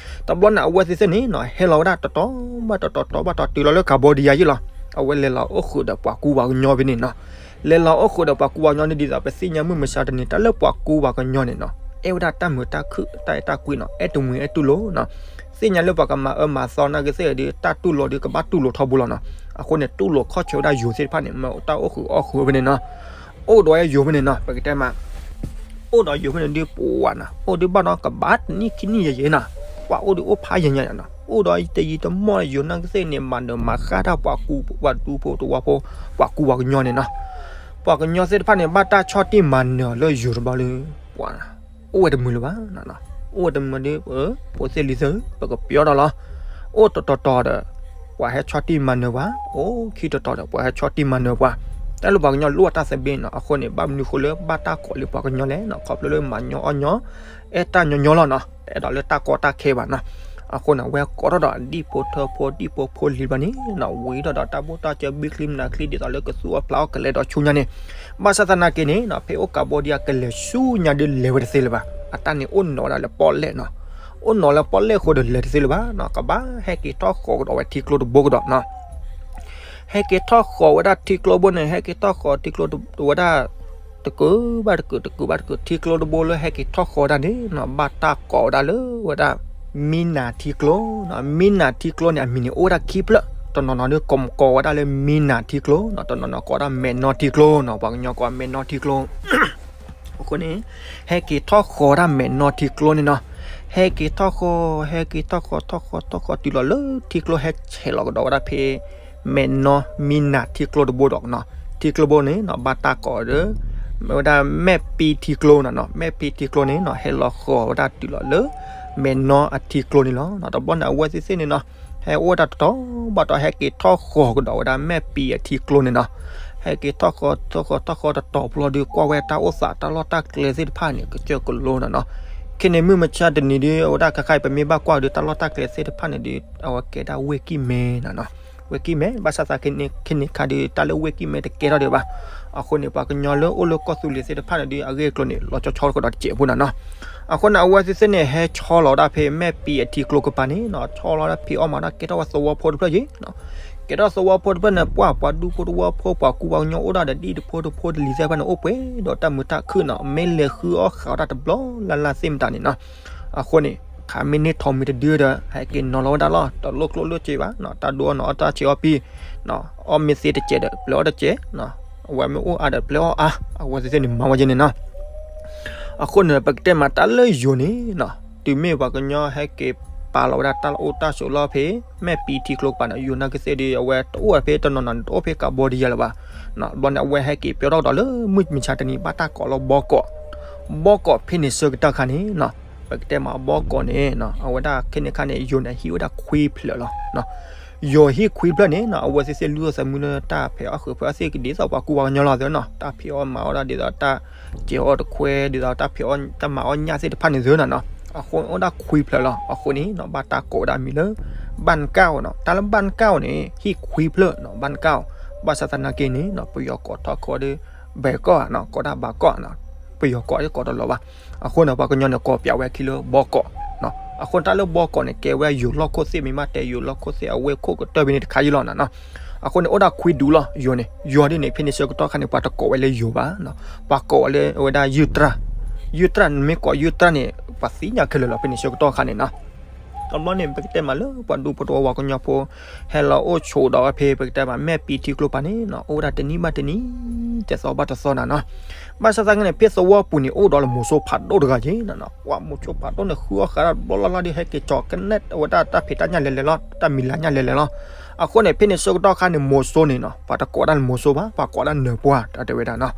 တဘျီန့ၣ် အဝဲသ့ၣ်သ့ၣ်န့ၣ်နီၤ ဟဲလီၤဝဲဒၣ်တတီၤ ဘၣ်တတီၤ တီၤဘၣ်တီၤ တုၤလီၤလၢကၤဘီဒံယၤယံၤလီၤ. အဝဲလဲၤလီၤအိၣ်ဃုာ်ဒီးပှၤကူပှၤကညီဖဲန့ၣ်နီၤ. လဲၤလီၤအိၣ်ဃုာ်ဒီးပှၤကူပှၤကညီန့ၣ် ဒ်သိးပသ့ၣ်ညါမုၢ်မဆါတနံၤ တၢ်လၢပှၤကူပှၤကညီန့ၣ်နီၤ အဲၣ်ဝဲဒၣ်တၢ်မုာ်တၢ်ခုၣ် တၢ်အဲၣ်တၢ်ကွံနီၤ, အဲၣ်တမှံၤအဲၣ်တူၢ်လိာ်နီၤ. သ့ၣ်ညါလၢပှၤကမၤအၢမၤသီနာ်က့သ့ၣ်ဒီး တၢ်တူၢ်လိာ်ဒီးကဘၣ်တူၢ်လိာ်ထီဘိလီၤနီၤ. အဃိန့ၣ် တူၢ်လိာ်ခီၣ်ဆၢဝဲဒၣ်ယိၤသ့ၣ်တဖၣ်န့ၣ် မ့ၢ်တၢ်အိၣ်ဃုာ်အီၣ်ဃုာ်ဖဲန့ၣ်နီၤ. အိၣ်ဒီးယိၤဖဲန့ၣ်နီၤ ပကတဲမး အိၣ်ဒီးယိၤဖဲန့ၣ်ဒုးပှၤနီၤ, အိၣ်ဒုးဘၣ်ဒီးကဘၣ်တနံၣ်ခံနံၣ်ယဲၢ်ယဲၢ်နီၤ, ပှၤအိၣ်ဒုးအိၣ်ဖးယဲၢ်ညါနီၤ, အိၣ်ဒီးတယံာ်တမီၢ်ယိၤနာ်က့သ့ၣ်န့ၣ် မၤနၢၤမၤဃၣ်တၢ်ပှၤကူပှၤဒူဖိတဝၢဖိ ပှၤကူပှၤကညီန့ၣ်နီၤ. ပှၤကညီသ့ၣ်တဖၣ်န့ၣ် ဘၣ်တၢ်ဆီၣ်တံၢ်မၤနၢၤအီၤလၢယိၤတဘျီလၢ ပှၤ အိၣ်ဝဲတမုာ်လၢၤဘၣ်နီၤ, အိၣ်ဝဲတမုာ်ဒီး ဖိသ့ၣ်လံၤသ့ၣ် ပကပျီဒီးလီၤ. အိၣ်တတီၤတီၤဒီး ပှၤဟဲဆီၣ်တံၢ်မၤနၢၤပှၤ, အိၣ်ခံတီၤတီၤဒီး ပှၤဟဲဆီၣ်တံၢ်မၤနၢၤပှၤ, တၢ်လၢပှၤကညီလိၣ်အတၢ်သဘျ့နီၤ. အဃိန့ၣ် ဘၣ်မနုၤဃိလၢဘၣ်တၢ်ကိးလၢပှၤကညီလဲၣ်နီၤ, ခီဖျိလၢမၤညီအီၣ်ညီ အဲၣ်တၢ်ညီညီလီၤနီၤ, တအဲၣ်ဒိးလၢတၢ်ကီတၢ်ခဲဘၣ်နီၤ. အဃိန့ၣ် အဝဲကိးထီၣ်ဒီးဒံၣ်ဖိထၢဖိ ဒံၣ်ဖိဖိလံၤဘျီန့ၣ်နီၤ ဝံၤထီၣ်ဒီးတၢ်ဘူၣ်တၢ်စၢၤ ဘံချံမနၤချံ ဒ်သိးလၢကသူအီၣ်ဖျးအီၣ်ကလဲၤဒီးဆူညါန့ၣ်, ဘၣ်ဆၣ်သနာ်က့န့ၣ်နီၤ ဖဲအိၣ်ကးဘီဒံယါကလဲၤဆူညါဒုးလဲၤဝဲတသ့လၢၤဘၣ်. အတၢ်န့ၣ်အိၣ်နီၤဝဲဒၣ်လၢပီၣ်လဲၣ်နီၤ, အိၣ်နီၤလၢပီၣ်လဲၣ်အဃိဒီးလဲၤတသ့လၢၤဘၣ်နီၤ, ကဘၣ်ဟဲက့ၤထီၣ်ဃီၤကဒီးဝဲထံကျိတဘိကဒီးနီၤ ဟဲက့ၤထီၣ်ဃီၤဝဲဒၣ်ထံကျိတဘိန့ၣ် ဟဲက့ၤထီၣ်ဃီၤထံကျိဝဲဒၣ် တကုာ်ဘၣ်တကုာ် တကုာ်ဘၣ်တကုာ် ထံကျိတဘိလၢဟဲက့ၤထီၣ်ဃီၤဝဲဒၣ်န့ၣ်နီၤ ဘၣ်တၢ်ကိးဝဲဒၣ်လၢဝဲဒၣ် မံနၤထံကျိနီၤ. မံနၤထံကျိန့ၣ် အမံၤန့ၣ်အိၣ်ဝဲဒၣ်ခံဖျၢၣ်, တနီၤနီၤဒုးကိးဝဲဒၣ်လၢမံနၤထံကျိနီၤ, တနီၤနီၤကိးဝဲဒၣ်မဲာ်နီထံကျိနီၤ, ပှၤကညီကိးမဲာ်နီထံကျိ အဃိန့ၣ် ဟဲက့ၤထီၣ်ဃီၤဝဲဒၣ်မဲာ်နီထံကျိန့ၣ်နီၤ, ဟဲက့ၤထီၣ်ဃီၤ ဟဲက့ၤထီၣ်ဃီၤ ထီၣ်ဃီၤ ထီၣ်ဃီၤတုၤလီၤလၢထံကျိ ဟဲဆဲးလီၤကဒီးဝဲဒၣ်ဖဲ မဲာ်နီမံနၤထံကျိတဘိဒီးနီၤ, ထံကျိဘိန့ၣ်နီၤ ဘၣ်တၢ်ကိးဒီး ဝဲဒၣ်မဲာ်ပံထံကျိနီၤနီၤ, မဲာ်ပံထံကျိန့ၣ်နီၤ ဟဲလီၤဃီၤဝဲဒၣ်တုၤလီၤလၢ မဲာ်နီအထံကျိန့ၣ်လီၤ. တဘျီန့ၣ် အဝဲသ့ၣ်သ့ၣ်န့ၣ်နီၤ ဟဲအိၣ်ဝဲဒၣ်တတီၤဘၣ်တီၤ ဟဲက့ၤထီၣ်ဃီၤကဒီးဝဲဒၣ်မဲာ်ပံအထံကျိန့ၣ်နီၤ, ဟဲက့ၤထီၣ်ဃီၤ ထီၣ်ဃီၤ ထီၣ်ဃီၤတတီၤဘျီဒီး ကွၢ်ဝဲတၢ်အိၣ်သးတၢ်လီၢ်တၢ်ကျဲသ့ၣ်တဖၣ်န့ၣ် ကစၢၢ်ကလိနီၤနီၤ, ခဲန့ၣ်မုၢ်မဆါတနံၤဒီး အဝဲဒၣ်ခဲခါအံၤ ပမ့ၢ်ဘၣ်ကွၢ်ဒီး တၢ်လီၢ်တၢ်ကျဲသ့ၣ်တဖၣ်န့ၣ်ဒီး အဝဲကဲဒၣ်ဝ့ၢ်ကံၢ်မဲနီၤနီၤ, ဝ့ၢ်ကံၢ်မဲ ဘၣ်ဆၣ်သနာ်က့န့ၣ် ခဲန့ၣ်ခါဒီး တၢ်လၢဝ့ၢ်ကံၢ်မဲတကဲထီၣ်ဒံးဘၣ်. အဃိန့ၣ် ပှၤကညီလၢအိၣ်လၢကီၢ်သူလ့ၤသ့ၣ်တဖၣ်န့ၣ်ဒီး အဂ့ၢ်အကျိၤန့ၣ် လီၤဆီဆီကဒီးတစဲးဖိနီၤနီၤ, အဃိန့ၣ် အဝဲသ့ၣ်သ့ၣ်န့ၣ် ဟဲဆီလီၤဝဲဒၣ်ဖဲမဲာ်ပံအထံကျိကပၤန့ၣ်နီၤ, ဆီလီၤဝဲဒၣ်ဖံးအီၣ်မၤတၢ် ကဲထီၣ်ဝဲသဝီဖိတဖျၢၣ်ယ့ၤ ကဲထီၣ်သဝီဖိတဖျၢၣ်န့ၣ် ပှၤ ပှၤဒူဖိသဝီဖိ ပှၤကူပှၤကညီအိၣ်ဒၣ်ဒီး ဒ်တဖိတဖိတလံၤသ့ၣ်တဖၣ်န့ၣ် အိၣ်ပှဲၤဒီးတၢ်မုာ်တၢ်ခုၣ်နီၤ, မ့ၢ်လဲၤဃုအီၣ်ဃာ်ဝဲဒၣ်တဘျီလၢ်လၢ်သ့ၣ်မတၤန့ၣ်နီၤ, အဃိန့ၣ် ခးမ့ၢ်န့ၢ်ထီးမံၤတဒုဒီး ဟဲက့ၤနီၤလီၤဝဲဒၣ်လီၤ, တလိၣ်ကျိၣ်လိၣ်စ့ဘၣ်နီၤ, တၢ်ဒိအီၣ်နီၤ အီၣ်တၢ်ဆံးအီၣ်ပံၤ အီၣ်မ့ၢ်သ့တစဲးဒီး ပျဲအီၣ်တစဲး, အဝဲမ့ၢ်အိၣ်အါဒီးပျဲအီၣ်အါ, အဝဲသ့ၣ်သ့ၣ်န့ၣ်မၤဝဲယဲန့ၣ်နီၤ. အဃိန့ၣ် ပကတဲမးတၢ်လၢယိၤန့ၣ်နီၤ, တုၤမ့ၢ်ပှၤကညီဟဲက့ၤပာ်လီၤဝဲဒၣ်တၢ်အိၣ်တၢ်ဆိးလီၢ်ဖဲ မဲာ်ပံထံကျိကပၤန့ၣ် ယိၤနာ်က့သ့ၣ်ဒီး အဝဲတအိၣ်ဝဲဖဲတနီၤနီၤန့ၣ် တအိၣ်ဖဲကးဘီဒံယါလၢၤဘၣ်. ဘျီန့ၣ် အဝဲဟဲက့ၤပၠီထီၣ်ကဒီးလၢမုၢ်မဆါတနံၤ ဘၣ်တၢ်ကိးလၢဘီကီး, ဘီကီးဖဲန့ၣ်ဆၢကတီၢ်ခါန့ၣ်နီၤ, ပကတဲမးဘီကီးန့ၣ်နီၤ အဝဲဒၣ်ခဲန့ၣ်ခါန့ၣ် ယိၤန့ၣ်ဟံးဝဲဒၣ်ခွံဖျၢၣ်လီၤ. ယိၤဟံးခွံဖျၢၣ်န့ၣ်နီၤ အဝဲသ့ၣ်သ့ၣ်လူၢ်အီၣ်သးမုၢ်လၢတၢ်ဖံးအီၣ်ဃုာ်ဖံးအီၣ်သ့ၣ်ကဒ်သိးပှၤကူပှၤကညီလီၤသ့နီၤ, တၢ်ဖံးအီၣ်မၤအီၣ်ဒၣ်ဒ်သိးတၢ်စဲးအီၣ်တခွဲ ဒ်သိးတၢ်ဖံးအီၣ်တၢ်မၤအီၣ်ညၣ်သ့ၣ်တဖၣ်န့ၣ်သ့နီၤနီၤ, အဃိအိၣ်ဒၣ်ခွံဖျၢၣ်လီၤ. အဃိန့ၣ်နီၤ ဘၣ်တၢ်ကိးဝဲဒၣ်မံၤလၢ ဘၣ်နကၣ်အီၤနီၤ, တၢ်လၢဘၣ်နကၣ်အီၤန့ၣ် ဟံးခွံဖျၢၣ်နီၤ ဘၣ်နကၣ်အီၤ, ဘၣ်ဆၣ်သနာ်က့န့ၣ်နီၤ ပယီၤကိးထီၣ်ခီဒီး ဘဲကီးနီၤ ကိးဒၣ်ဘးကီးနီၤ, ပယီၤကိးဒၣ်ကိးတလီၤဘၣ်. အဃိန့ၣ် ပှၤကညီန့ၣ်ကိးပၠးဝဲအခံလၢဘီကီးနီၤ, အဃိန့ၣ်တၢ်လၢဘီကီးန့ၣ် ကဲဝဲယိၤလီၢ်ခိၣ်သ့ၣ် မ့ၢ်ဘၣ်တဲယိၤလီၢ်ခိၣ်သ့ၣ် အဝဲခိၣ်ကတၢၢ်ဖဲန့ၣ်တခါယံလီၤနီၤနီၤ, အဃိန့ၣ်အိၣ်ဒၣ်ခွံဒူလီၤ ယိၤန့ၣ်, ယိၤဒ်န့ၣ် ဖဲန့ၣ်ဆၢကတီၢ်ခါန့ၣ် ပှၤတကိးဝဲလၢယိၤဘၣ်နီၤ, ပှၤကိးဝဲလၢအဝဲဒၣ်ယုၢ်တြၢ်, ယုၢ်တြၢ် နမ့ၢ်ကိးယုၢ်တြၢ်န့ၣ် ပှၤသ့ၣ်ညါခဲလၢာ်လီၤ ဖဲန့ၣ်ဆၢကတီၢ်ခါန့ၣ်နီၤ တဘျီန့ၣ် ပကတဲမးလၢပှၤဒူဖိတဝီပှၤကညီဖိ ဟဲလီၤအိၣ်ဆိးဒီးဝဲဖဲ ပကတဲမး မဲာ်ပံထံကျိပၤန့ၣ်နီၤ အိၣ်ဝဲဒၣ်တနံၣ်ဘၣ်တနံၣ် တသီဘၣ်တသီနီၤနီၤ, ဘၣ်ဆၣ်သနာ်က့န့ၣ် ဖဲသဝီပူၤန့ၣ် အိၣ်ဒီးလၢမိၤစိဖးဒိၣ်တဂၤက့နီၤနီၤ, ပှၤမိၤစိဖးဒိၣ်န့ၣ် ဃုအီၣ်ဃာ်တၢ်တဘျီလၢ်လၢ်ဒီး ဟဲက့ၤကၠီၤကနဲၣ်ဝဲဒၣ်တၢ်ဖံးတၢ်ညၣ်လဲၤလဲၤလီၤ တၢ်မံၤလၤညၣ်လဲၤလဲၤလီၤ. အဃိန့ၣ် ဖဲန့ၣ်ဆၢကတီၢ်ခါန့ၣ် မိၤစိန့ၣ်နီၤ ပှၤတကိးဒၣ်လၢမိၤစိဘၣ် ပှၤကိးဒၣ်နၢၤပှၢ် တၢ်တဲဝဲဒၣ်နီၤ,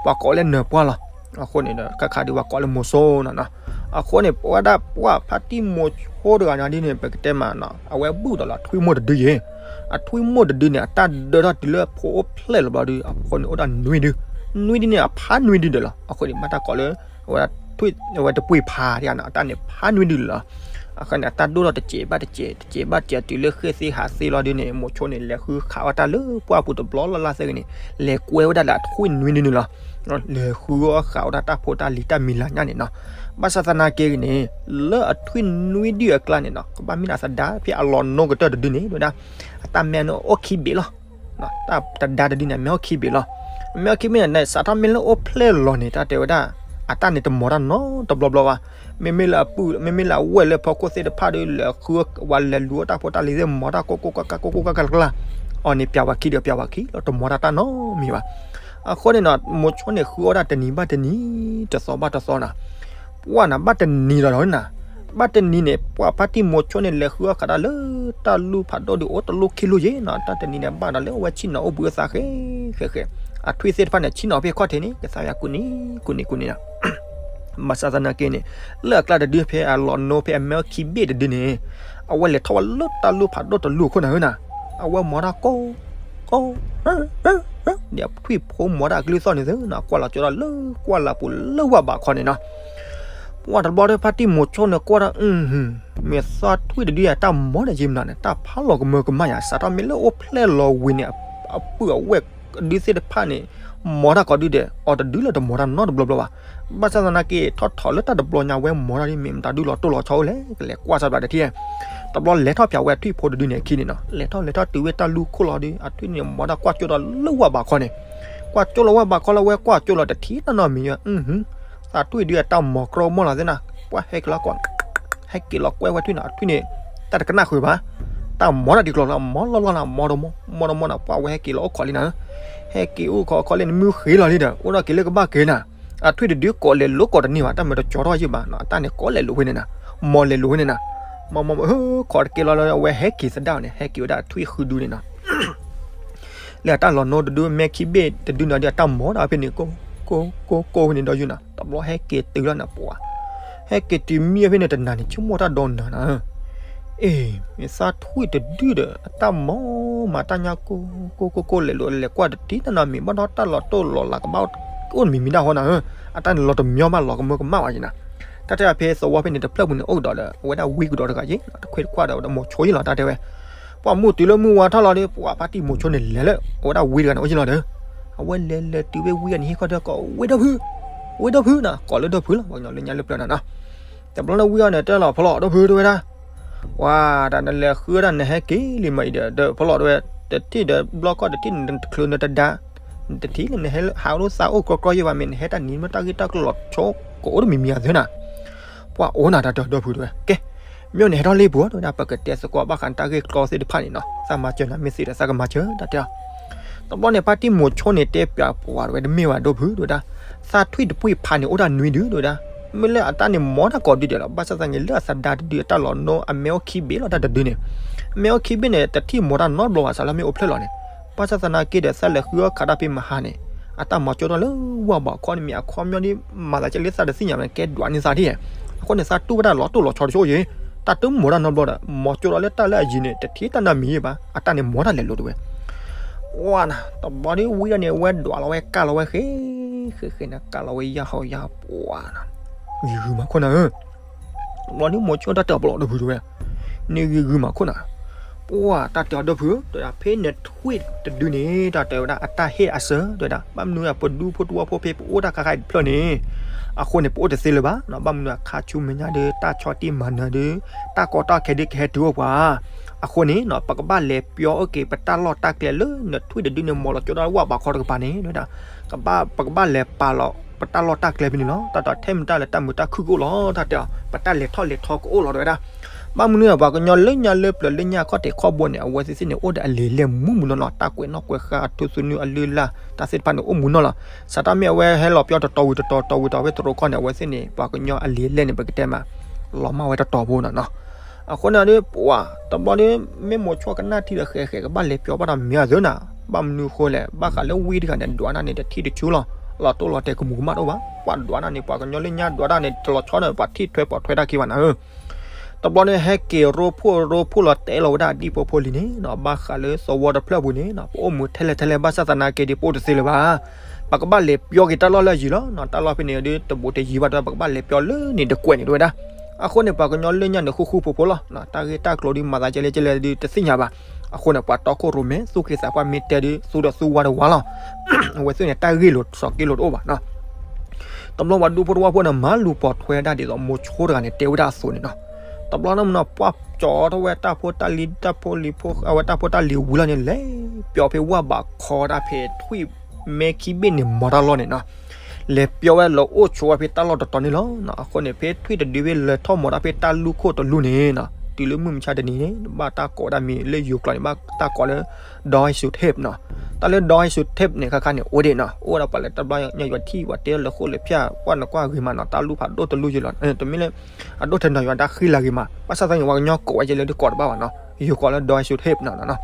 ပှၤကိးလၢနၢၤပှၢ်လီၤ. အဃိန့ၣ်ဒီး ခါခါဒီးပှၤကိးလၢမိၤစိနီၤနီၤ, အဃိန့ၣ် ပဝဲဒၣ်ပှၤဖါတံၢ်မိၤစိတဂၤန့ၣ်ဒ်န့ၣ် ပကတဲမးနီၤ အဝဲဘူၣ်ဒီးလီၤ အထွံၣ်မိၢ်တဒုယ့ၣ်, အထွံၣ်မိၢ်တဒုန့ၣ် အတၢ်ဒၢထီၣ်တုၤလၢဖိအိၣ်ဖျဲၣ်လီၤဘျီဒီး အဃိန့ၣ်အိၣ်ဒၣ်နွံဒု, နွံဒုန့ၣ် အဖါနွံဒုဒီးလီၤ. အဃိန့ၣ် ဘၣ်တၢ်ကိးလၢ အဝဲဒၣ်ထွံၣ် အဝဲတပှ့ၤဖးဒံးနီၤ အတၢ်န့ၣ်ဖါနွံဒုလီၤ. အဃိန့ၣ် အတၢ်ဒိၣ်ထီၣ်တစဲးဘၣ်တစဲး တစဲးဘၣ်တစဲးတုၤလၢဃ့သ့ဟးသ့လီၤဒ်န့ၣ် မိၤစိန့ၣ် လဲၤဃုဃာ်ဝဲတၢ်လၢပှၢ်ပူၤတဘျီလၢ်လၢ်သ့ဂ့ၤန့ၣ် လဲၤကွဲဝဲဒၣ်လၢအထွံၣ်နွံဒုန့ၣ်လီၤ. လဲၤဃုအီၣ်ဃာ်ဝဲဒၣ်တၢ်ဖိတၢ်လံၤတၢ်မံၤလၤညၣ်န့ၣ်နီၤ. ဘၣ်ဆၣ်သနာ်က့ဂ့ၤန့ၣ် လၢအထွံၣ်နွံဒုအကျါန့ၣ်နီၤ ကဘၣ်မ့ၢ်ဒၣ်သဒါဖဲအလီၤနိကတၢၢ်တဒုန့ၣ် ဝဲဒၣ် အတၢ်မဲန့ၣ်အိၣ်ခံဘ့ၣ်လီၤ. တၢ်သဒါတဒုန့ၣ် အမဲအိၣ်ခံဘ့ၣ်လီၤ. အမဲအိၣ်ခံဘ့ၣ်န့ၣ် စးထီၣ်မ့ၢ်လၢအိၣ်ဖျဲၣ်လီၤန့ၣ် တၢ်တဲဝဲဒၣ် အတၢ်န့ၣ်တမီၤတၢ်နီတဘျီဘျီဘၣ်. မ့မ့ၢ်လၢအပုၢ် မ့မ့ၢ်လၢအဝဲၢ်လၢဖီခိၣ်သ့ၣ်တဖၣ်ဒီး လဲၤဃုဝဲလဲၤလူၤအတၢ်ဖိတၢ်လံၤသ့ၣ် မီၤတၢ်ကိၢ်ကိၢ်ကၢ်ကၢ် ကိၢ်ကိၢ်ကၢ်ကၢ်လၢ်လၢ် အီၤန့ၣ် ပျးဝဲခံဒီးပျးဝဲခံလီၤ တမီၤတၢ်တၢ်နီတမံၤဘၣ်. အဃိန့ၣ်နီၤ မိၤဆိန့ၣ် ဃုအီၣ်ဒၣ်တနံၤဘၣ်တနံၤ တသီဘၣ်တသီနီၤ. ပှၢ်နၤ ဘၣ်တနံၤလီၤနီၤ ဘၣ်တနံၤန့ၣ် ပှၢ်ဖါတံၢ်မိၤဆိန့ၣ် လဲၤဃုအီၣ်ဃာ်တၢ်လၢတၢ်လူၢ်ဖးဒိၣ်ဒီး အိၣ်တလိၣ်ခံလိၣ်ယ့ၣ်နီၤ. တၢ်တနံၤန့ၣ် ဘၣ်ဒီးလၢအဝဲဆ့ၣ်နီၤအိၣ်ဘှံးအသးဃဲဃဲဃဲ အထွံၣ်သ့ၣ်တဖၣ်န့ၣ် ဆ့ၣ်နီၤဖဲခီၣ်ထံးန့ၣ် ကသးယၤကူၣ်နံၤ ကူၣ်နံၤ ကူၣ်နံၤနီၤ. ဘၣ်ဆၣ်သနာ်က့န့ၣ် လၢအကျါတဒုဖဲအလီၤနိဖဲအမဲအိၣ်ခံဘ့ၣ်တဒုန့ၣ် အဝဲလဲၤထီၣ်ဝဲလၢတၢ်လူၢ်ဖးဒိၣ်တလူၢ်အခိၣ်နၤဧၢနီၤ. အဝဲမီၤတၢ်ကိၢ် ကိၢ် ဒီးထွံၣ်ဖိမီၤတၢ်အကလုၢ်သီၣ်န့ၣ်သ့နီၤ ကွၢ်လီၤကၠီဒီးလၢကွၢ်လၢ်ပူၤလၢဝၢ်ဘးခီန့ၣ်နီၤ. ပှၢ်တဘျီဒီး ဖါတံၢ်မိၤဆိန့ၣ်ကွၢ်ဒီး မ့ၢ်သးထွံၣ်တဒုအတၢ်မီၤဒီးယံမနုၤန့ၣ် တၢ်ဖးလီၤကမၢကမၣ်ယၤ စးထီၣ်မ့ၢ်လၢအိၣ်ဖျဲၣ်လီၤဝံၤန့ၣ် အပုၢ်အဝဲၢ်ဒုသ့ၣ်တဖၣ်န့ၣ် မီၤတၢ်ကိးဒုဒီး အီၤတဒုလၢတမီၤတၢ်နီတဘျီဘျီဘၣ်. ဘၣ်ဆၣ်သနာ်က့ ထီၣ်ထီၣ်လၢတၢ်တဘျီညါဝဲမီၤတၢ်ဒ်မ့ၢ်မတၤဒုလီၤတိၢ်လီၤဆီအိၣ်လဲၣ် ကလဲၤကွၢ်စၢ်ဘၣ်တထံၣ် တဘျီလဲၤထီၣ်ဖျါဝဲထွံၣ်ဖိတဒုန့ၣ်အခံန့ၣ်နီၤ လဲၤထီၣ်လဲၤထီၣ်တုၤဝဲတၢ်လူၢ်ခိၣ်လီၤဒီး အထွံၣ်န့ၣ်မီၤတၢ်ကွၢ်ကၠိဒီးလၢဝၢ်ဘးခီန့ၣ် ကွၢ်ကၠိလီၤဝၢ်ဘးခီလၢဝဲကွၢ်ကၠိလီၤတထံၣ်နီတမံၤ သးထွံၣ်ဒုအတၢ်မီၤကြီမီၤလီၤသ့ၣ်နၤ ပှၢ်ဟဲက့ၤလီၤကွၢ် ဟဲက့ၤလီၤကွဲဝဲထွံၣ်နီၤ အထွံၣ်န့ၣ် တၢ်တကနၣ်ဃုာ်ဘၣ် တၢ်မီၤတၢ်ဒ်ကျီၤလီၤ မီၤလီၤလီၤနၤ မီၤတမီၤ မီၤတမီၤနၤ ပှၢ်ဝဲဟဲက့ၤလီၤအိၣ်ခိးလံနၤ ဟဲက့ၤအိၣ်ခိးခိးလံန့ၣ် မုၢ်ဃ့လီၤလံဒီး အိၣ်ဒီးက့ၤလၢကဘၣ်က့ၤနၤ အထွံၣ်တဒုကိးလဲၤလိၤကိးတန့ၢ်ဘၣ် တၢ်မ့ၢ်တကၠီထီၣ်ယံၢ်ဘၣ် အတၢ်န့ၣ်ကိးလဲၤလိၤဝဲန့ၣ်နၤ မီၤလဲၤလိၤဝဲန့ၣ်နၤ မီၤမီၤမီၤ ဟၢ ခိးတက့ၤလီၤလၢ အဝဲဟဲက့ၤသဒၣ်န့ၣ် ဟဲက့ၤဝဲဒၣ်ထွံၣ်ဃုဒုန့ၣ်နီၤ လၢအတၢ်လီၤနိတဒု မဲခံဘ့ၣ်တဒုနီၤဒီး အတၢ်မီၤဒၣ်ဖဲန့ၣ် ကိၢ်ကိၢ်ကိၢ်ဖဲန့ၣ်ဒီးယုၢ်နၤ တဘျီဟဲက့ၤတုၤလီၤနၤ ပှၢ် ဟဲက့ၤတုၤမံဖဲန့ၣ်တနၤန့ၣ် ဆိကမိၣ်တၢ်ဒီးနၤနၤ အ့ မ့ၢ်သးထွံၣ်တဒုဒီး အတၢ်မီၤမၤတၢ်ညါကိၢ်ကိၢ်ကိၢ်ကိၢ်လဲၤလိၤ လဲၤကွၢ်တထံၣ်တနီၤမံၤ ဘၣ်ဒီးတၢ်လီၤတိၢ်လီၤလးကဘၣ်အိၣ်တမံၤမံၤဒၣ်ဟီနၤဧၢ အတၢ်န့ၣ်လီၤတမီၤဘၣ်လီၤကမၢကမၣ်ဝဲယံၤနၤ တၢ်တဲဖဲသဝီဖဲန့ၣ်တဖျၢၣ်ပူၤန့ၣ် အိၣ်ကဒီးဒီး အဝဲဒၣ်ဝံကဒီးတဂၤယ့ၣ် တခွဲးတခွးဒီး ဝဲဒၣ်မိၤဆိယ့ၣ်လီၤ တၢ်တဲဝဲ ပှၢ်မုၢ်တုၤလၢမုၢ်ဝါထီၣ်လီၤဒီး ပှၢ်ဖါတံၢ်မိၤဆိန့ၣ်လဲၤလၢ အဝဲဒၣ်ဝံတဂၤန့ၣ် အိၣ်ယ့ၣ်လီၤဒီး အဝဲလဲၤလဲၤတုၤဝဲဝံအန့ၣ် ဟ့ၣ်ခီၣ်ထၢကိးဝဲဒီဖု ဝဲဒီဖုနီၤ ကိးလၢဒီဖုလီၤ ပှၤကညီလၢညါလၢပျၢၤနၤနီၤ တဘျီလၢဝံအီၤန့ၣ် တဲလီၤဖီလီၤဒီဖုတဲဝဲဒၣ် ပှၢ်တၢ်နလဲၤဃုဒၣ်နဟဲက့ၤလံမၤအံၤဒီး ဒီးဖီလီၤတဲဝဲ တထံၣ်ဒီးဘျီကီၢ်တထံၣ်န့ၣ် တချုးနတဒါ တထံၣ်လၢနဟဲဟးအိၣ်သးအိၣ်ကြီကြီယ့ၢ်ဘၣ် မ့ၢ်နဟဲတၢ်နံၤမ့ၢ်တၢ်ဂ့ၢ်တၢ်ကျိၤလီၤဆိကအိၣ်တမံၤမံၤအသၢနၤ ပှၢ်အိၣ်နၤတၢ်တဲဒီဖုတဲဝဲ ကဲ မ့ၢ်န့ၣ်ဟဲထီၣ်လ့ပူၤတဲဝဲဒၣ် ပကတဲသကိးဘၣ်ဃးတၢ်ဂ့ၢ်ကျိၤသ့ၣ်တဖၣ်န့ၣ်နီၤ သးမၤစၢၤနၤမ့ၢ်သ့ဒီးသးကမၤစၢၤတၢ်တဲအီၤ တဘျီန့ၣ် ဖါတံၢ်မိၤဆိန့ၣ်တဲပျးပှၢ်တဲဝဲ တမ့ၢ်ဘၣ်ဒီဖုတဲဝဲဒၣ် သးထွံၣ်တပှ့ၤဖးန့ၣ်အိၣ်တၢ်နွံဒုတဲဝဲဒၣ် မ့ၢ်လၢအတၢ်န့ၣ်မီၤတၢ်ကိးဒုဒဲးလီၤ ဘၣ်ဆၣ်သနာ်က့လၢအသဒါတဒုအတၢ်လီၤနိအမဲအိၣ်ခံဘ့ၣ်လီၤတၢ်တဒုန့ၣ် အမဲအိၣ်ခံဘ့ၣ်န့ၣ် တထံၣ်မီၤတၢ်နီတဘျီဘၣ် စးလၢမ့ၢ်အိၣ်ဖျဲၣ်လီၤန့ၣ် ဘၣ်ဆၣ်သနာ်က့ဒီး သးလဲၤဃုအီၣ်ခးတၢ်ဖဲမဟါန့ၣ် အတၢ်မီၤကၠိထီၣ်လၢဝၢ်ဘးခီန့ၣ်မ့ၢ်အခီပညီဒ် မၤသးကဲလၢသးတသ့ၣ်ညါဘၣ်န့ၣ် ကဲဒွးန့ၢ်သးဒ် အဃိန့ၣ် သးတူၢ်ဘၣ်တၢ်လီၤတိၢ်လီၤဆီတဆိယ့ၣ် တၢ်တမီၤတၢ်နီတဘျီဒီး မီၤကၠိထီၣ်လၢတၢ်လၢအယံၤန့ၣ် တထံၣ်တၢ်နီတမံၤယ့ၢ်ဘၣ် အတၢ်န့ၣ်မီၤတၢ်လဲၤလိၤတဲဝဲ ပှၢ်နၤ တဘျီဒ်ဝံဒၣ်န့ၣ် အဝဲဒွးလီၤဝဲကၢ်လီၤဝဲဃဲ ဃဲဃဲန့ၣ် ကၢ်လီၤဝဲယၢ်ဟီယၢ်ပှၢ်နၤ ဂ့ၤဂ့ၤမၤခိၣ်နၤဧၢ တဘျီဒ်မိၤဆိတၢ်တဲအီၤပလီၢ်ဒီဖုတဲဝဲ န့ၣ်ဂ့ၤဂ့ၤမၤခိၣ်နၤ ပှၢ်တၢ်တဲအီၤဒီဖု တဲဝဲဒၣ် ဖဲနထွံၣ်တဒုန့ၣ် တၢ်တဲဝဲဒၣ် အတၢ်ဟ့ၣ်အစၢၤ တဲဝဲဒၣ် ဘၣ်မနုၤအပဒူဖိတဝီဖိဖဲပအိၣ်တၢ်ခါခါအံၤတဖျၢၣ်န့ၣ် အဃိန့ၣ် ပအိၣ်တသ့လၢၤဘၣ် ဘၣ်မနုၤအခါဆူမဲာ်ညါဒီး တၢ်ဆီၣ်တံၢ်မၤနၢၤဒီး တၢ်ကီတၢ်ခဲဒုးကဟဲတုၤအိၣ်ပှၤ အဃိန့ၣ် ပကဘၣ်လဲၤပျီအိၣ်က့ၤ ပတၢ်လီၢ်တၢ်ကျဲလၢနထွံၣ်တဒုန့ၣ် မီၤလီၤကၠိဒီးဝၢ်ဘးခီတကပၤန့ၣ် တဲဝဲဒၣ် ပကဘၣ်လဲၤပာ်လီၤ ပတၢ်လီၢ်တၢ်ကျဲဖဲန့ၣ်လီၤ တၢ်ဒီးထဲမုၢ်တၢ်လၢတၢ်မုာ်တၢ်ခုၣ်ကအိၣ်လီၤ တၢ်တဲအီၤ ပတၢ်လဲၤထီၣ်လဲၤထီကအိၣ်လီၤ တဲဝဲဒၣ် ဘၣ်မနုၤ ပှၤကညီလၢညါလၢပျၢၤလၢညါခီၣ်ထံးခီၣ်ဘိန့ၣ် အဝဲသ့ၣ်သ့ၣ်န့ၣ် အိၣ်ဒီးအလံာ်လဲၢ်မူးမူးနီၢ်နီၢ် တၢ်ကွဲးနီၣ်ကွဲးဃါ အထူသနူအလုၢ်အလၢ် တၢ်သ့ၣ်တဖၣ်န့ၣ် အိၣ်မူးနီၢ်လီၤ စးထီၣ်မ့ၢ်အဝဲဟဲလီၤပျီတတီၤဝံၤတတီၤ တီၤဝံၤတီၤဖဲသရိာ်ခီၣ်န့ၣ် အဝဲသ့ၣ်န့ၣ် ပှၤကညီအလံာ်လဲၢ်န့ၣ် ပကတဲမး လီၤမၢ်ဝဲတတီၤဖိနီၢ်နီၢ် အဃိန့ၣ်ဒီး ပှၢ်တဘျီဒီး မ့ၢ်မိၤဆိကနၣ်ထံဒီးဃဲးဃဲး ကဘၣ်လဲၤပျီဘၣ်ဒီးမ့ၢ်အသၢနၤ ဘၣ်မနုၤအဃိလဲၣ် ဘၣ်ဃးလၢဝံတဂၤန့ၣ် ဒွးနၢ်န့ၣ် တထံၣ်တဆူလီၤ လီၤတိၢ်လီၤတဲာ်ကမူးကမၣ်တအိၣ်ဘၣ် ပှၤဒွးနၢ်န့ၣ် ပှၤကညီလၢညါဒွးတၢ်န့ၣ် တလီၤဆီန့ၣ် ပှၤထံၣ်ထွဲပိာ်ထွဲတၢ်ခံဘၣ်နၤဧၢ တဘျီန့ၣ် ဟဲက့ၤရိဖှိၣ်ရိဖှိၣ်လီၤတဲလီၤဝဲဒၣ်အဒံၣ်ဖိဖိလံၤန့ၣ်နီၤ ဘၣ်ဃးလၢသဝီတဖျၢၣ်ပူၤန့ၣ်နီၤ ပအိၣ်မူထဲလဲၣ်ထဲလဲၣ် ဘၣ်ဆၣ်သနာ်က့ဒီး ပအိၣ်တသ့လၢၤဘၣ် ပကဘၣ်လဲၤပျီက့ၤတၢ်လီၢ်လၢအယံၤလီၤနီၤ တၢ်လီၢ်ဖဲန့ၣ်ဒီး တဘူးတယံၤဘၣ်တဲဝဲ ပကဘၣ်လဲၤပျီလၢန့ၣ်တကွဲးန့ၣ်တဲဝဲဒၣ် အဃိန့ၣ် ပှၤကညီလၢညါန့ၣ် ဃူဃူဖိးဖိးလီၤ တၢ်ဂ့ၢ်တၢ်ကျိၤဒီးမၤသးကဲလဲၣ်ကဲလဲၣ်ဒီး တသ့ၣ်ညါဘၣ် အဃိန့ၣ် ပှၤတီခိၣ်ရိၣ်မဲ သူၣ်က့သးပှၢ်မ့ၢ်တဲဒီး သူဒီးသူဝါတဝါလီၤ အဝဲသ့ၣ်န့ၣ် တၢ်ဂ့ၢ်လိာ်စီၤက့လိာ်တအိၣ်ဘၣ်နီၤ တဘျီပှၤဒူဖိတဝီဖိန့ၣ် မၤလူၤပိာ်ထွဲဒၣ်ဒ်သိးမိၤဆိတဂၤန့ၣ် တဲဝဲဒၣ်အသိးန့ၣ်နီၤ တဘျီန့ၣ်မနီၤ ပှၢ်ကၠီထီၣ်ဝဲတၢ်ဖိတၢ်လံၤ တၢ်ဖိလံၤဖိ အဝဲတၢ်ဖိတၢ်လံၤဝံၤလီၤန့ၣ် လဲၤပျီဖဲဝၢ်ဘးခီဒၣ်ဖဲထွံၣ် မဲခံဘ့ၣ်န့ၣ်မီၤတၢ်လီၢ်န့ၣ်နီၤ လဲၤပျီဝဲလၢအိၣ်ဆိးဝဲဖဲတၢ်လီၢ်တတီၤန့ၣ်လီၤ. အဃိန့ၣ် ဖဲထွံၣ်တဒုဖဲလဲၤထီၣ်မီၤတၢ်ဖဲတၢ်လူၢ်ခိၣ်တလူၢ်န့ၣ်နီၤ တုၤလၢမုၢ်မဆါတနံၤန့ၣ် ဘၣ်တၢ်ကိးဝဲဒၣ်မံၤလၢယိၤကျိာ်န့ၣ် ဘၣ်တၢ်ကိးလၢ Doi Sutep နီၤ. တၢ်လၢ Doi Sutep န့ၣ် ခါခါန့ၣ် အိၣ်ဒံးနီၤ အိၣ်ဝဲဒၣ်ပှၤလၢတဘျီညါယွၤထံၣ်ပှၤတဲလၢဃိၣ်လၢဖၠၣ် ကွၢ်နကွၢ်ဂ့ၤမးနီၤ တၢ်လူၢ်ဖးဒိၣ်တလူၢ်ယ့လီၤ. တမ့ၢ်လၢ အဒိၣ်ထဲနီၤယွၤတၢ်ဃံလၤဂ့ၤမး ဘၣ်ဆၣ်သနာ်က့ ပှၤကညီကိးဝဲကဲလၢဒုးကိးတဘၣ်ဘၣ်နီၤ ယိၤကိးလၢ Doi Sutep နီၤနီၤ.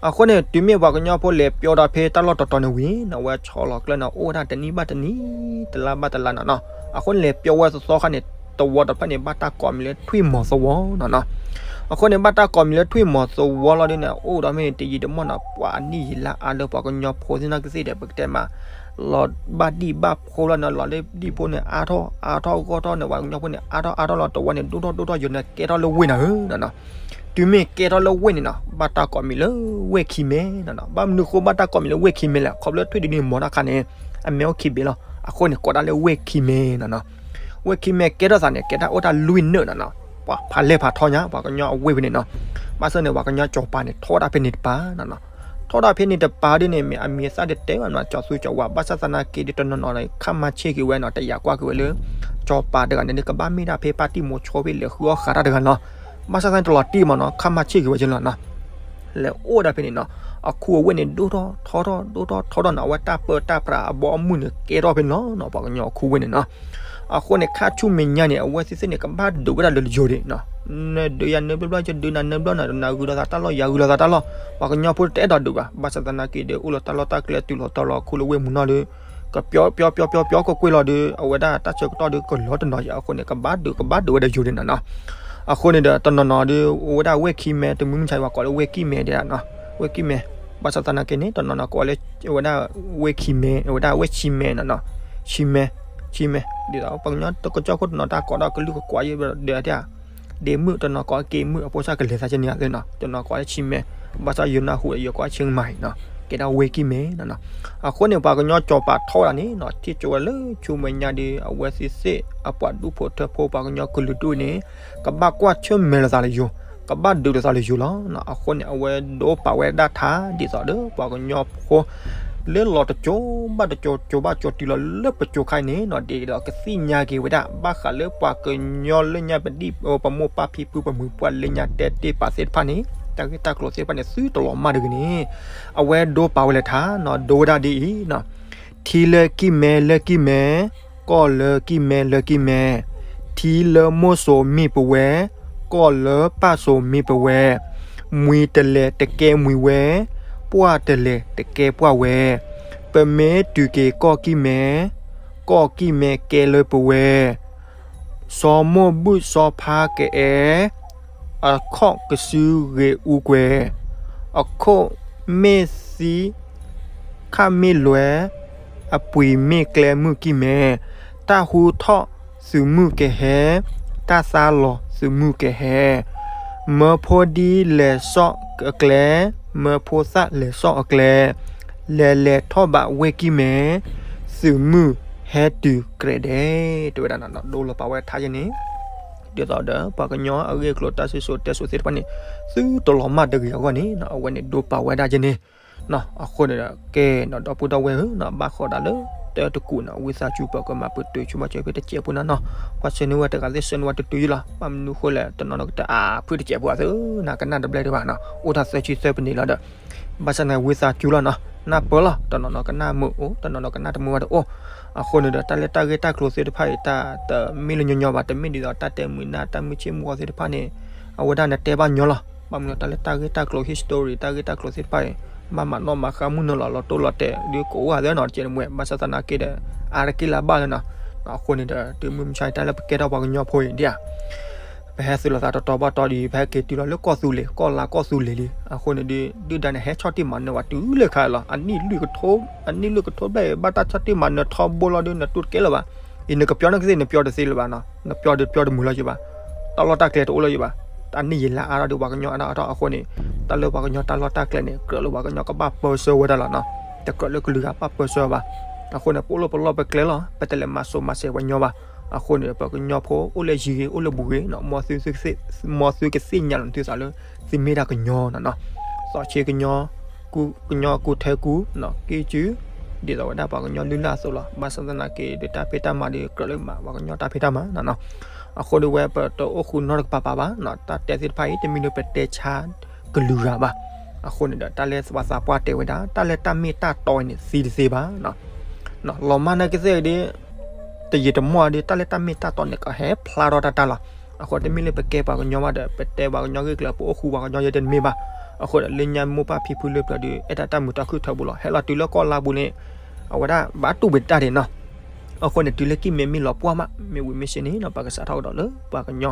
အဃိန့ၣ် တုၤမ့ၢ်ပှၤကညီဖိလဲၤပျီဒီးဖဲတၢ်လီၢ်တတီၤန့ၣ်ဝံၤ အဝဲဆီလီၤကျၢၢ်န့ၣ် အိၣ်ဝဲဒၣ်တနံၣ်ဘၣ်တနံၣ် တလါဘၣ်တလါနီၤနီၤ. အဃိန့ၣ် လဲၤပျီဝဲသီသီခါန့ၣ် သဝီတဖျၢၣ်န့ၣ် ဘၣ်တၢ်ကိးမံၤလၢထွံၣ်မီၤသဝီနီၤနီၤ. အဃိန့ၣ် ဘၣ်တၢ်ကိးမံၤလၢထွံၣ်မီၤသဝီလီၤဒ်န့ၣ် အိၣ်ဒီးမ့ၢ်တယံာ်တမီၢ်နီၤ ပှၤအနံၣ်ယံာ်လါအါလၢပှၤကညီဖိသ့ၣ်နီၢ်ကသ့ၣ်ဒီး ပကတဲမး လီၤဘၣ်ဒံၣ်ဘၣ်ဖိလီၤန့ၣ် လီၤလၢဒံၣ်ဖိန့ၣ် အါထီၣ်အါထီၣ်ဂီၢ်ထီၣ်န့ၣ် ပှၤကညီဖိန့ၣ် အါထီၣ်အါထီၣ်လီၤ တဝီန့ၣ် ဒိၣ်ထီၣ်ဒိၣ်ထီၣ်ယိာ်န့ၣ် ကဲထီၣ်လၢဝ့ၢ်နၤဧၢနီၤနီၤ. တုၤမ့ၢ်ကဲထီၣ်လၢဝ့ၢ်န့ၣ်နီၤ ဘၣ်တၢ်ကိးမံၤလၢဝ့ၢ်ခံမဲနီၤနီၤ. ဘၣ်မနုၤဃိဘၣ်တၢ်ကိးမံၤလၢဝ့ၢ်ခံမဲလဲၣ် ခီဖျိထွံၣ်ဒုန့ၣ်မီၤတၢ်ခါန့ၣ် အမဲအိၣ်ခံဘ့ၣ်လီၤ. အဃိန့ၣ် ကိးဒၣ်လၢဝ့ၢ်ခံမဲနီၤနီၤ. ဝ့ၢ်ခံမဲကဲထီၣ်သးန့ၣ် ကဲဒၣ်အိၣ်တၢ်လွံၢ်နၢၣ်နီၤနီၤ. ပှၤဖးလဲၢ်ဖးထီညါ ပှၤကညီအဝ့ၢ်ဖဲန့ၣ်နီၤ. ဘၣ်ဆၣ်န့ၣ် ပှၤကညီစီၤပၤန့ၣ် ထီၣ်ဒၣ်ဖဲန့ၣ်တပၤနီၤနီၤ. ထီၣ်ဒၣ်ဖဲန့ၣ်တပၤဒ်န့ၣ် မ့ၢ်အမံၤအသၣ်တတဲဘၣ်နီၤ ကၠီၤသူကၠီၤဝါ ဘၣ်ဆၣ်သနာ်က့ဒီးတနီၤနီၤ ခါမၤဆ့ၣ်က့ၤဝဲနီၤ တယာ်ကွၢ်က့ၤဝဲလၢ စီၤပၤတဂၤန့ၣ် ကဘၣ်မ့ၢ်ဒၣ်ဖဲပၣ်တံၣ်မိၤဆိဖဲလဲၤဃုအီၣ်ဃာ်တၢ်တဂၤနီၤ. ဘၣ်ဆၣ်သနာ်က့တလီၤတံၢ်မးနီၤ ခါမၤဆ့ၣ်က့ၤဝဲကလီၤနီၤ. လဲၤအိၣ်ဒၣ်ဖဲန့ၣ်နီၤ. အခူအဝ့ၢ်န့ၣ် ဒိၣ်ထီၣ်ထီထီၣ် ဒိၣ်ထီၣ်ထီထီၣ်နီၤ အဝဲတၢ်ပၢတၢ်ပြးအဘီအမုၢ်န့ၣ် ကဲထီၣ်ဖဲန့ၣ်လီၤနီၤ ပှၤကညီအခူဝ့ၢ်န့ၣ်နီၤ. အဃိန့ၣ် ခါဆူမဲာ်ညါန့ၣ် အဝဲသ့ၣ်သ့ၣ်န့ၣ် ကဘၣ်ဒုးဝဲဒၣ်လၢယိၤဒံးနီၤ. နဒုးယၤနၢဘျီဘျီ ယဒုးနၤနၢဘျီနၤ နဂုၤလိာ်သးတၢ်လီၢ် ယၤဂုၤလိာ်သးတၢ်လီၢ် ပှၤကညီဖိတအဲၣ်ဒိးဒုးဘၣ်. ဘၣ်ဆၣ်သနာ်က့ဒီး အိၣ်လီၤတၢ်လီၢ်တၢ်ကျဲတုၤလီၤတီၤလီၤခူလၢဝ့ၢ်မုၢ်နီၢ်ဒီး ကပျီပျီပျီပျီပျီကွ့ၢ်ကွ့ၢ်လီၤဒီး အဝဲဒၣ်တၢ်ဆၢကတီၢ်ဒီးကလီၤတနီၤယၤအဃိန့ၣ် ကဘၣ်ဒုးကဘၣ်ဒုးဝဲဒၣ်ယိၤဒံးနီၤနီၤ. အဃိန့ၣ်ဒီး တနီၤနီၤဒီး အိၣ်ဝဲဒၣ်ဝ့ၢ်ခံမဲ တမုၢ်မုၢ်ဆါအံၤပှၤကိးလၢဝ့ၢ်ခံမဲဒၣ်နီၤ. ဝ့ၢ်ခံမဲ ဘၣ်ဆၣ်သနာ်က့န့ၣ် တနီၤနီၤကိးဝဲလၢ ဝဲဒၣ်ဝ့ၢ်ခံမဲ ဝဲဒၣ်ဝ့ၢ်ဆံမဲနီၤနီၤ. ဆံမဲ ဆံမဲ ဒ်သိး ပှၤကညီတကစီၢ်ခိၣ်တနီၤတၢ်ကိးဒီးကလုၢ်ကကွးယဲဒီး ဒ့မုၣ်တနီၤကိးက့ၤမုၣ်အဖိစၢ်ကလဲၤသးကန့ၣ်သ့နီၤ တနီၤကိးလၢဆံမဲ ဘၣ်ဆၣ်ယိၤနၢ်ဟူဒီးယကိးဆံမဲနီၤ ကဲဒၣ်ဝ့ၢ်ခံမဲနီၤနီၤ. အဃိန့ၣ် ပှၤကညီစီၤပၤထီၣ်ဝဲဒၣ်န့ၣ်နီၤ ထံၣ်ကၠိဝဲလၢဆူမဲာ်ညါဒီး အဝဲသ့ၣ်သ့ၣ်အပှၤဒူၣ်ဖိထၢဖိပှၤကညီကလုာ်ဒူၣ်န့ၣ် ကဘၣ်ကွၢ်ဆၢၣ်မဲာ်လိာ်သးလၢယိၤ ကဘၣ်ဒုးလိာ်သးလၢယိၤလီၤ. အဃိန့ၣ် အဝဲဒိပာ်ဝဲဒၣ်ထါ ဒ်သိးဒီးပှၤကညီဖိ လၢလီၤတကၠိဘၣ်တကၠိ ကၠိဘၣ်ကၠိတုၤလီၤလၢပကၠိခါအံၤန့ၣ်နီၤ ဒ်သိးကသ့ၣ်ညါက့ၤဝဲဒၣ် ဘၣ်ဃးလၢပှၤကညီလၢညါပဒံၣ် ပမိၢ်ပၢ်ဖံဖုပမိၢ်ပှၢ်လၢညါတဲတ့ၢ်ပာ်သ့ၣ်တဖၣ်န့ၣ် တၢ်ဂ့ၢ်တၢ်ကျိၤသ့ၣ်တဖၣ်န့ၣ် သုတလီၤမၢ်တဂ့ၤန့ၣ် အဝဲဒိပာ်ဝဲလဲၤထါနီၤ ဒိဝဲဒၣ်ဒ်အံၤနီၤ ထံလၢကံၢ်မဲလၢကံၢ်မဲ, ကီၢ်လၢကံၢ်မဲလၢကံၢ်မဲ, ထံလၢမိၢ်စိၤမ့ၢ်ပဝဲ, ကီၢ်လၢပၢ်စိၤမ့ၢ်ပဝဲ, မှံၤတလဲၤတကဲမှံၤဝဲ, ပှၢ်တလဲၤတကဲပှၢ်ဝဲ, ပမ့ၢ်တုၤက့ၤကီၢ်ကံၢ်မဲ, ကီၢ်ကံၢ်မဲကဲလၢပဝဲ စီၤမိၢ်ဘုၣ်စီၤဖါကအဲၣ်, အခီၣ်ကစုဂ့ၤအူကွဲၤ, အခိၣ်မ့ၢ်သံ, ခၣ်မ့ၢ်လွဲ, အပှ့ၤမ့ၢ်ကျဲမုၢ်ကံၢ်မဲ, တၢ်ဟူထီၣ်သုးမုၢ်ကဟဲ, တၢ်သါလီၤသုးမုၢ်ကဟဲ, မၢဖိဒ်လဲၤစိာ်အကျဲ, မၢဖိသၣ်လဲၤစိာ်အကျဲ, လဲၤလဲၤထီၣ်ဘးဝ့ၢ်ကံၢ်မဲ, သုးမုၢ်ဟဲတုၤကြဲးဒဲး တဲဝဲဒၣ်နီၤ ဒိလီၤပာ်ဝဲထါက့ၤန့ၣ် ဒ်သိးဒီး ပှၤကညီအဂ့ၢ်အကျိၤတၢ်စံၣ်စိၤတဲစိၤသ့ၣ်တဖၣ်န့ၣ် သုတလီၤမၢ်တဂ့ၤအဂီၢ်န့ၣ် အဝဲန့ၣ်ဒိပာ်ဝဲဒၣ်က့ၤန့ၣ်နီၤ. အဃိန့ၣ်ဒီး ကဲနီၤ ဒီပုၢ်ဒီဝဲၢ်ဧၢနီၤ ဘၣ်ဃးဒီးလၢတၢ်တကူာ်နီၤ ဝံသးစူၤပကမၤပတုာ်ဆူဘၣ်စၢၤဖဲတစဲးဖိနီၤနီၤ. ပှၤဆှၢန့ၢ်ဝဲတဂၤသ့ၣ်ဆှၢန့ၢ်ဝဲတတုၤယံလီၤ. ဘၣ်မနုၤဃိလဲၣ် တနီၤနီၤကတၢၢ်အါဖုတစဲးဖိအသ့နီၤ ကနၣ်တဘျဲၣ်ဒံးဘၣ်နီၤ အိၣ်ထီၣ်သၢဆံသၢပနံးလီၤဒီး ဘၣ်ဆၣ်န့ၣ်ဝံသးစူၤလီၤနီၤ နၢ်ပၢၢ်လီၤ တနီၤနီၤကနၣ်မုာ်အိၣ် တနီၤနီၤကနၣ်တမုာ်ဘၣ်တအိၣ်. အဃိန့ၣ်ဒီး တၢ်လၢတၢ်ဂ့ၢ်တၢ်ကျိၤသ့ၣ်တဖၣ်အံၤ တၢ်တမ့ၢ်လၢညီညီဘၣ် တမ့ၢ်ဒ်သိးတၢ်တဲမုာ်နၢ် တၢ်မုာ်ဆ့ၣ်မုာ်ဂီၤသ့ၣ်တဖၣ်န့ၣ် အဝဲဒၣ်နတဲဘၣ်ညီလီၤ. ဘၣ်မနုၤတၢ်လၢတၢ်ဂ့ၢ်တၢ်ကျိၤ history တၢ်ဂ့ၢ်တၢ်ကျိၤသ့ၣ်တဖၣ်အံၤ ဘၣ်မၤနီၣ်မၤဃါမုၢ်နၢၤလီၤ လီၤတိၢ်လီၤတဲာ် ဒုးကအိၣ်အသးနီၤ တကဲးတမှဲ ဘၣ်ဆၣ်သနာ်က့ဒီး အါတက့ၢ်လၢဘၣ်လၢနီၤ. အဃိန့ၣ်ဒီး တုၤမုၢ်မဆါတၢ်လၢပကဲထီၣ်ပှၤကညီဖိအံၤဒ်ဧါ ပဟဲသုးလိာ်သးတီတီဘၣ်တီဒီး ပဟဲက့ၤတုၤလီၤလၢကီၢ်သူလ့ၤ ကီၢ်လါကီၢ်သူလ့ၤလံ. အဃိန့ၣ်ဒီး ဒုၣ်ဒါန့ၣ် ဟဲဆီၣ်တံၢ်မၤနၢၤဝဲတုၤလၢခါလီၤ. အနံၣ်လွံၢ်ကထိ အနံၣ်လွံၢ်ကထိဘျဲၣ်အံၤ ဘၣ်တၢ်ဆီၣ်တံၢ်မၤနၢၤထီဘိလီၤဒီး နတူၢ်တကဲလၢၤဘၣ်. အံၤနကပျီန့ၣ်ကသ့ၣ် နပျီတသ့လၢၤဘၣ်နီၤ. နပျီဒီးပျီတမုာ်လၢၤယဘၣ်. တၢ်လီၢ်တၢ်ကျဲတအိၣ်လၢၤယဘၣ်. တၢ်နံၣ်ယံာ်လါအါထီၣ်ဒီး ပှၤကညီအါထီၣ်အါထီၣ်အဃိန့ၣ် တၢ်လၢပှၤကညီတၢ်လီၢ်တၢ်ကျဲန့ၣ် ကြၢးလၢပှၤကညီကဘၣ်ပၢဆှၢဝဲဒၣ်လီၤနီၤ. တကြၢးလၢကလုာ်ဂၤဘၣ်ပၢဆှၢဘၣ်. အဃိန့ၣ် ပအိၣ်လၢပလီၢ်ပကျဲလီၤ. ပတလဲၤမၤစိၤမၤစဲးပှၤကညီဘၣ်. အဃိန့ၣ် ပှၤကညီဖိအိၣ်လၢယံၤဂ့ၤ အိၣ်လၢဘူးဂ့ၤနီၤ မ်သု မ်သုကသ့ၣ်ညါလီၤသုသးလၢ သုမ့ၢ်ဒၣ်ကညီနီၤနီၤ. သီးဆ့ကညီ ကူ ကညီကူထဲကူ ကံၢ်စု ဒ်သိးဝဲဒၣ်ပှၤကညီလုၢ်လၢ်အသိးလီၤ. ဘၣ်ဆၣ်သနာ်က့ဒီး တၢ်ဖံးတၢ်မၤဒီး ကြၢးလၢမၤပှၤကညီတၢ်ဖံးတၢ်မၤနီၤနီၤ. အဃိန့ၣ်ဝဲ ပတအိၣ်ဃူနီတကပၤပၤဘၣ်နီၤ. တၢ်တဲသ့ၣ်တဖၣ်အံၤ တမ့ၢ်လၢပတဲဆါကလုာ်ဂၤဘၣ်. အဃိန့ၣ်ဒီး တၢ်လၢပှၤသးပှၢ်တဲဝဲဒၣ် တၢ်လၢတၢ်မ့ၢ်တၢ်တီအံၤန့ၣ် သံတသ့ဘၣ်နီၤ. လီၤမၢ်န့ၣ်ကသ့ၣ်ဒီး တယံာ်တမီၢ်ဒီး တၢ်လၢတၢ်မ့ၢ်တၢ်တီန့ၣ် ကဟဲဖျါထီၣ်တၢ်တၢ်လီၤ. အဃိတမ့ၢ်လၢပကဲပှၤကညီဘၣ်ဒီး ပတဲပှၤကညီဂ့ၢ်ကျိၤ ပအိၣ်ဃူပှၤကညီယဲတမ့ၢ်ဘၣ်. အဃိဒီး လၢညါမိၢ်ပၢ်ဖံဖုလၢပျၢၤဒီး အဲၣ်တၢ်တၢ်မုာ်တၢ်ခုၣ်ထီဘိလီၤ. ဟဲလီၤတုၤလၢကီၢ်လါပူၤန့ၣ် အဝဲဒၣ်ဘၣ်တူၢ်ဘၣ်တၢ်ဒဲးနီၤ. အဃိန့ၣ် တုၤလၢကံၢ်မဲမ့ၢ်လီၤပှၢ်မး မ့ၢ်ဝံၤမ့ၢ်စ့ၢ်န့ၣ်နီၤ ပကစးထီၣ်ကဒီးလၢပှၤကညီ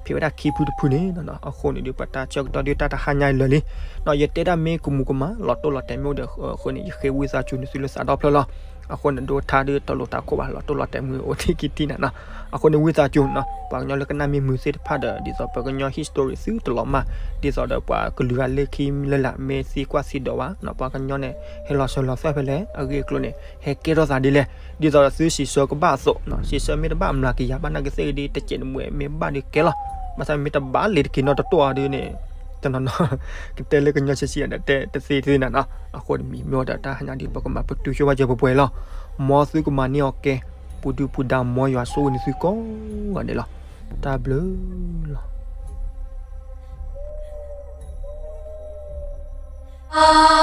ဖံးဝဲဒၣ်ခံဖုတဖုန့ၣ်နီၤနီၤ. အဃိန့ၣ်ဒီး ပတၢ်ဆၢကတီၢ်ဒုးတၢ်တဟါညါအံၤလၢာ်လံနီၤ. ယတဲဒၣ်မ့ၢ်ကမူၤကမၣ် လီၤတိၢ်လီၤတဲာ်မ့ၢ်အိၣ်ဒီး အဃိန့ၣ် ယဃ့ဝံသးစူၤန့ၢ်သုလၢသးဒီဖျၢၣ်လီၤ. အဃိန့ၣ် ဒိထါဒုးတလိၣ်တၢ်ခိၣ်ဘၣ် လီၤတိၢ်လီၤတဲာ်မုာ်အိၣ်ထံခံထံနၤနီၤ. အဃိန့ၣ် ဝံသးစူၤနီၤ ပှၤကညီလၢကနၣ်မ့ၢ်မုာ်သ့ၣ်တဖၣ်ဒီး ဒ်သိးပကညီ history သုတလီၤမၢ်, ဒ်သိးဒီးပှၤကလုာ်ဂၤလၢခံလၢ်လၢ် မ့ၢ်သံကွၢ်သံဒိးဘၣ်နီၤ ပှၤကညီန့ၣ် ဟဲလီၤစၢၤလီၤသွဲၣ်ဖဲလဲၣ် အဂ့ၢ်အကျိၤန့ၣ် ဟဲကဲထီၣ်သးဒ်လဲၣ်, ဒ်သိးဒီးသုစံးဆၢကဘၣ်အသိးနီၤ စံးဆၢမ့ၢ်တဘၣ်မျးကယၤဘၣ်နာ်က့သ့ၣ်ဂ့ၤဒ် တစဲးတမှဲးမ့ၢ်ဘၣ်ဒုးကဲလီၤ, ဘၣ်ဆၣ်မ့ၢ်တဘၣ်လံတက့ၤနီတတိၢ်အီၤဒုးန့ၣ် တနီၤနီၤ ကတဲလၢကညီဆံးဆံးဒီးတဲတသ့သုနၤနီၤ. အဃိတမံၤမ့ၢ်ဝဲဒီးတၢ်ဟါညါဒုး ပကမၤပတုာ်ဆိဝဲစၢၤပှဲၤပှဲၤလီၤ. မ်သုကမၤန့ၢ်အီၤကဲ ပူၤဒုပူၤဒါ မ်ယွၤဆိၣ်ဂ့ၤန့ၢ်သုကိးဂၤဒဲးလီၤ. တၢ်ဘျုးလီၤ.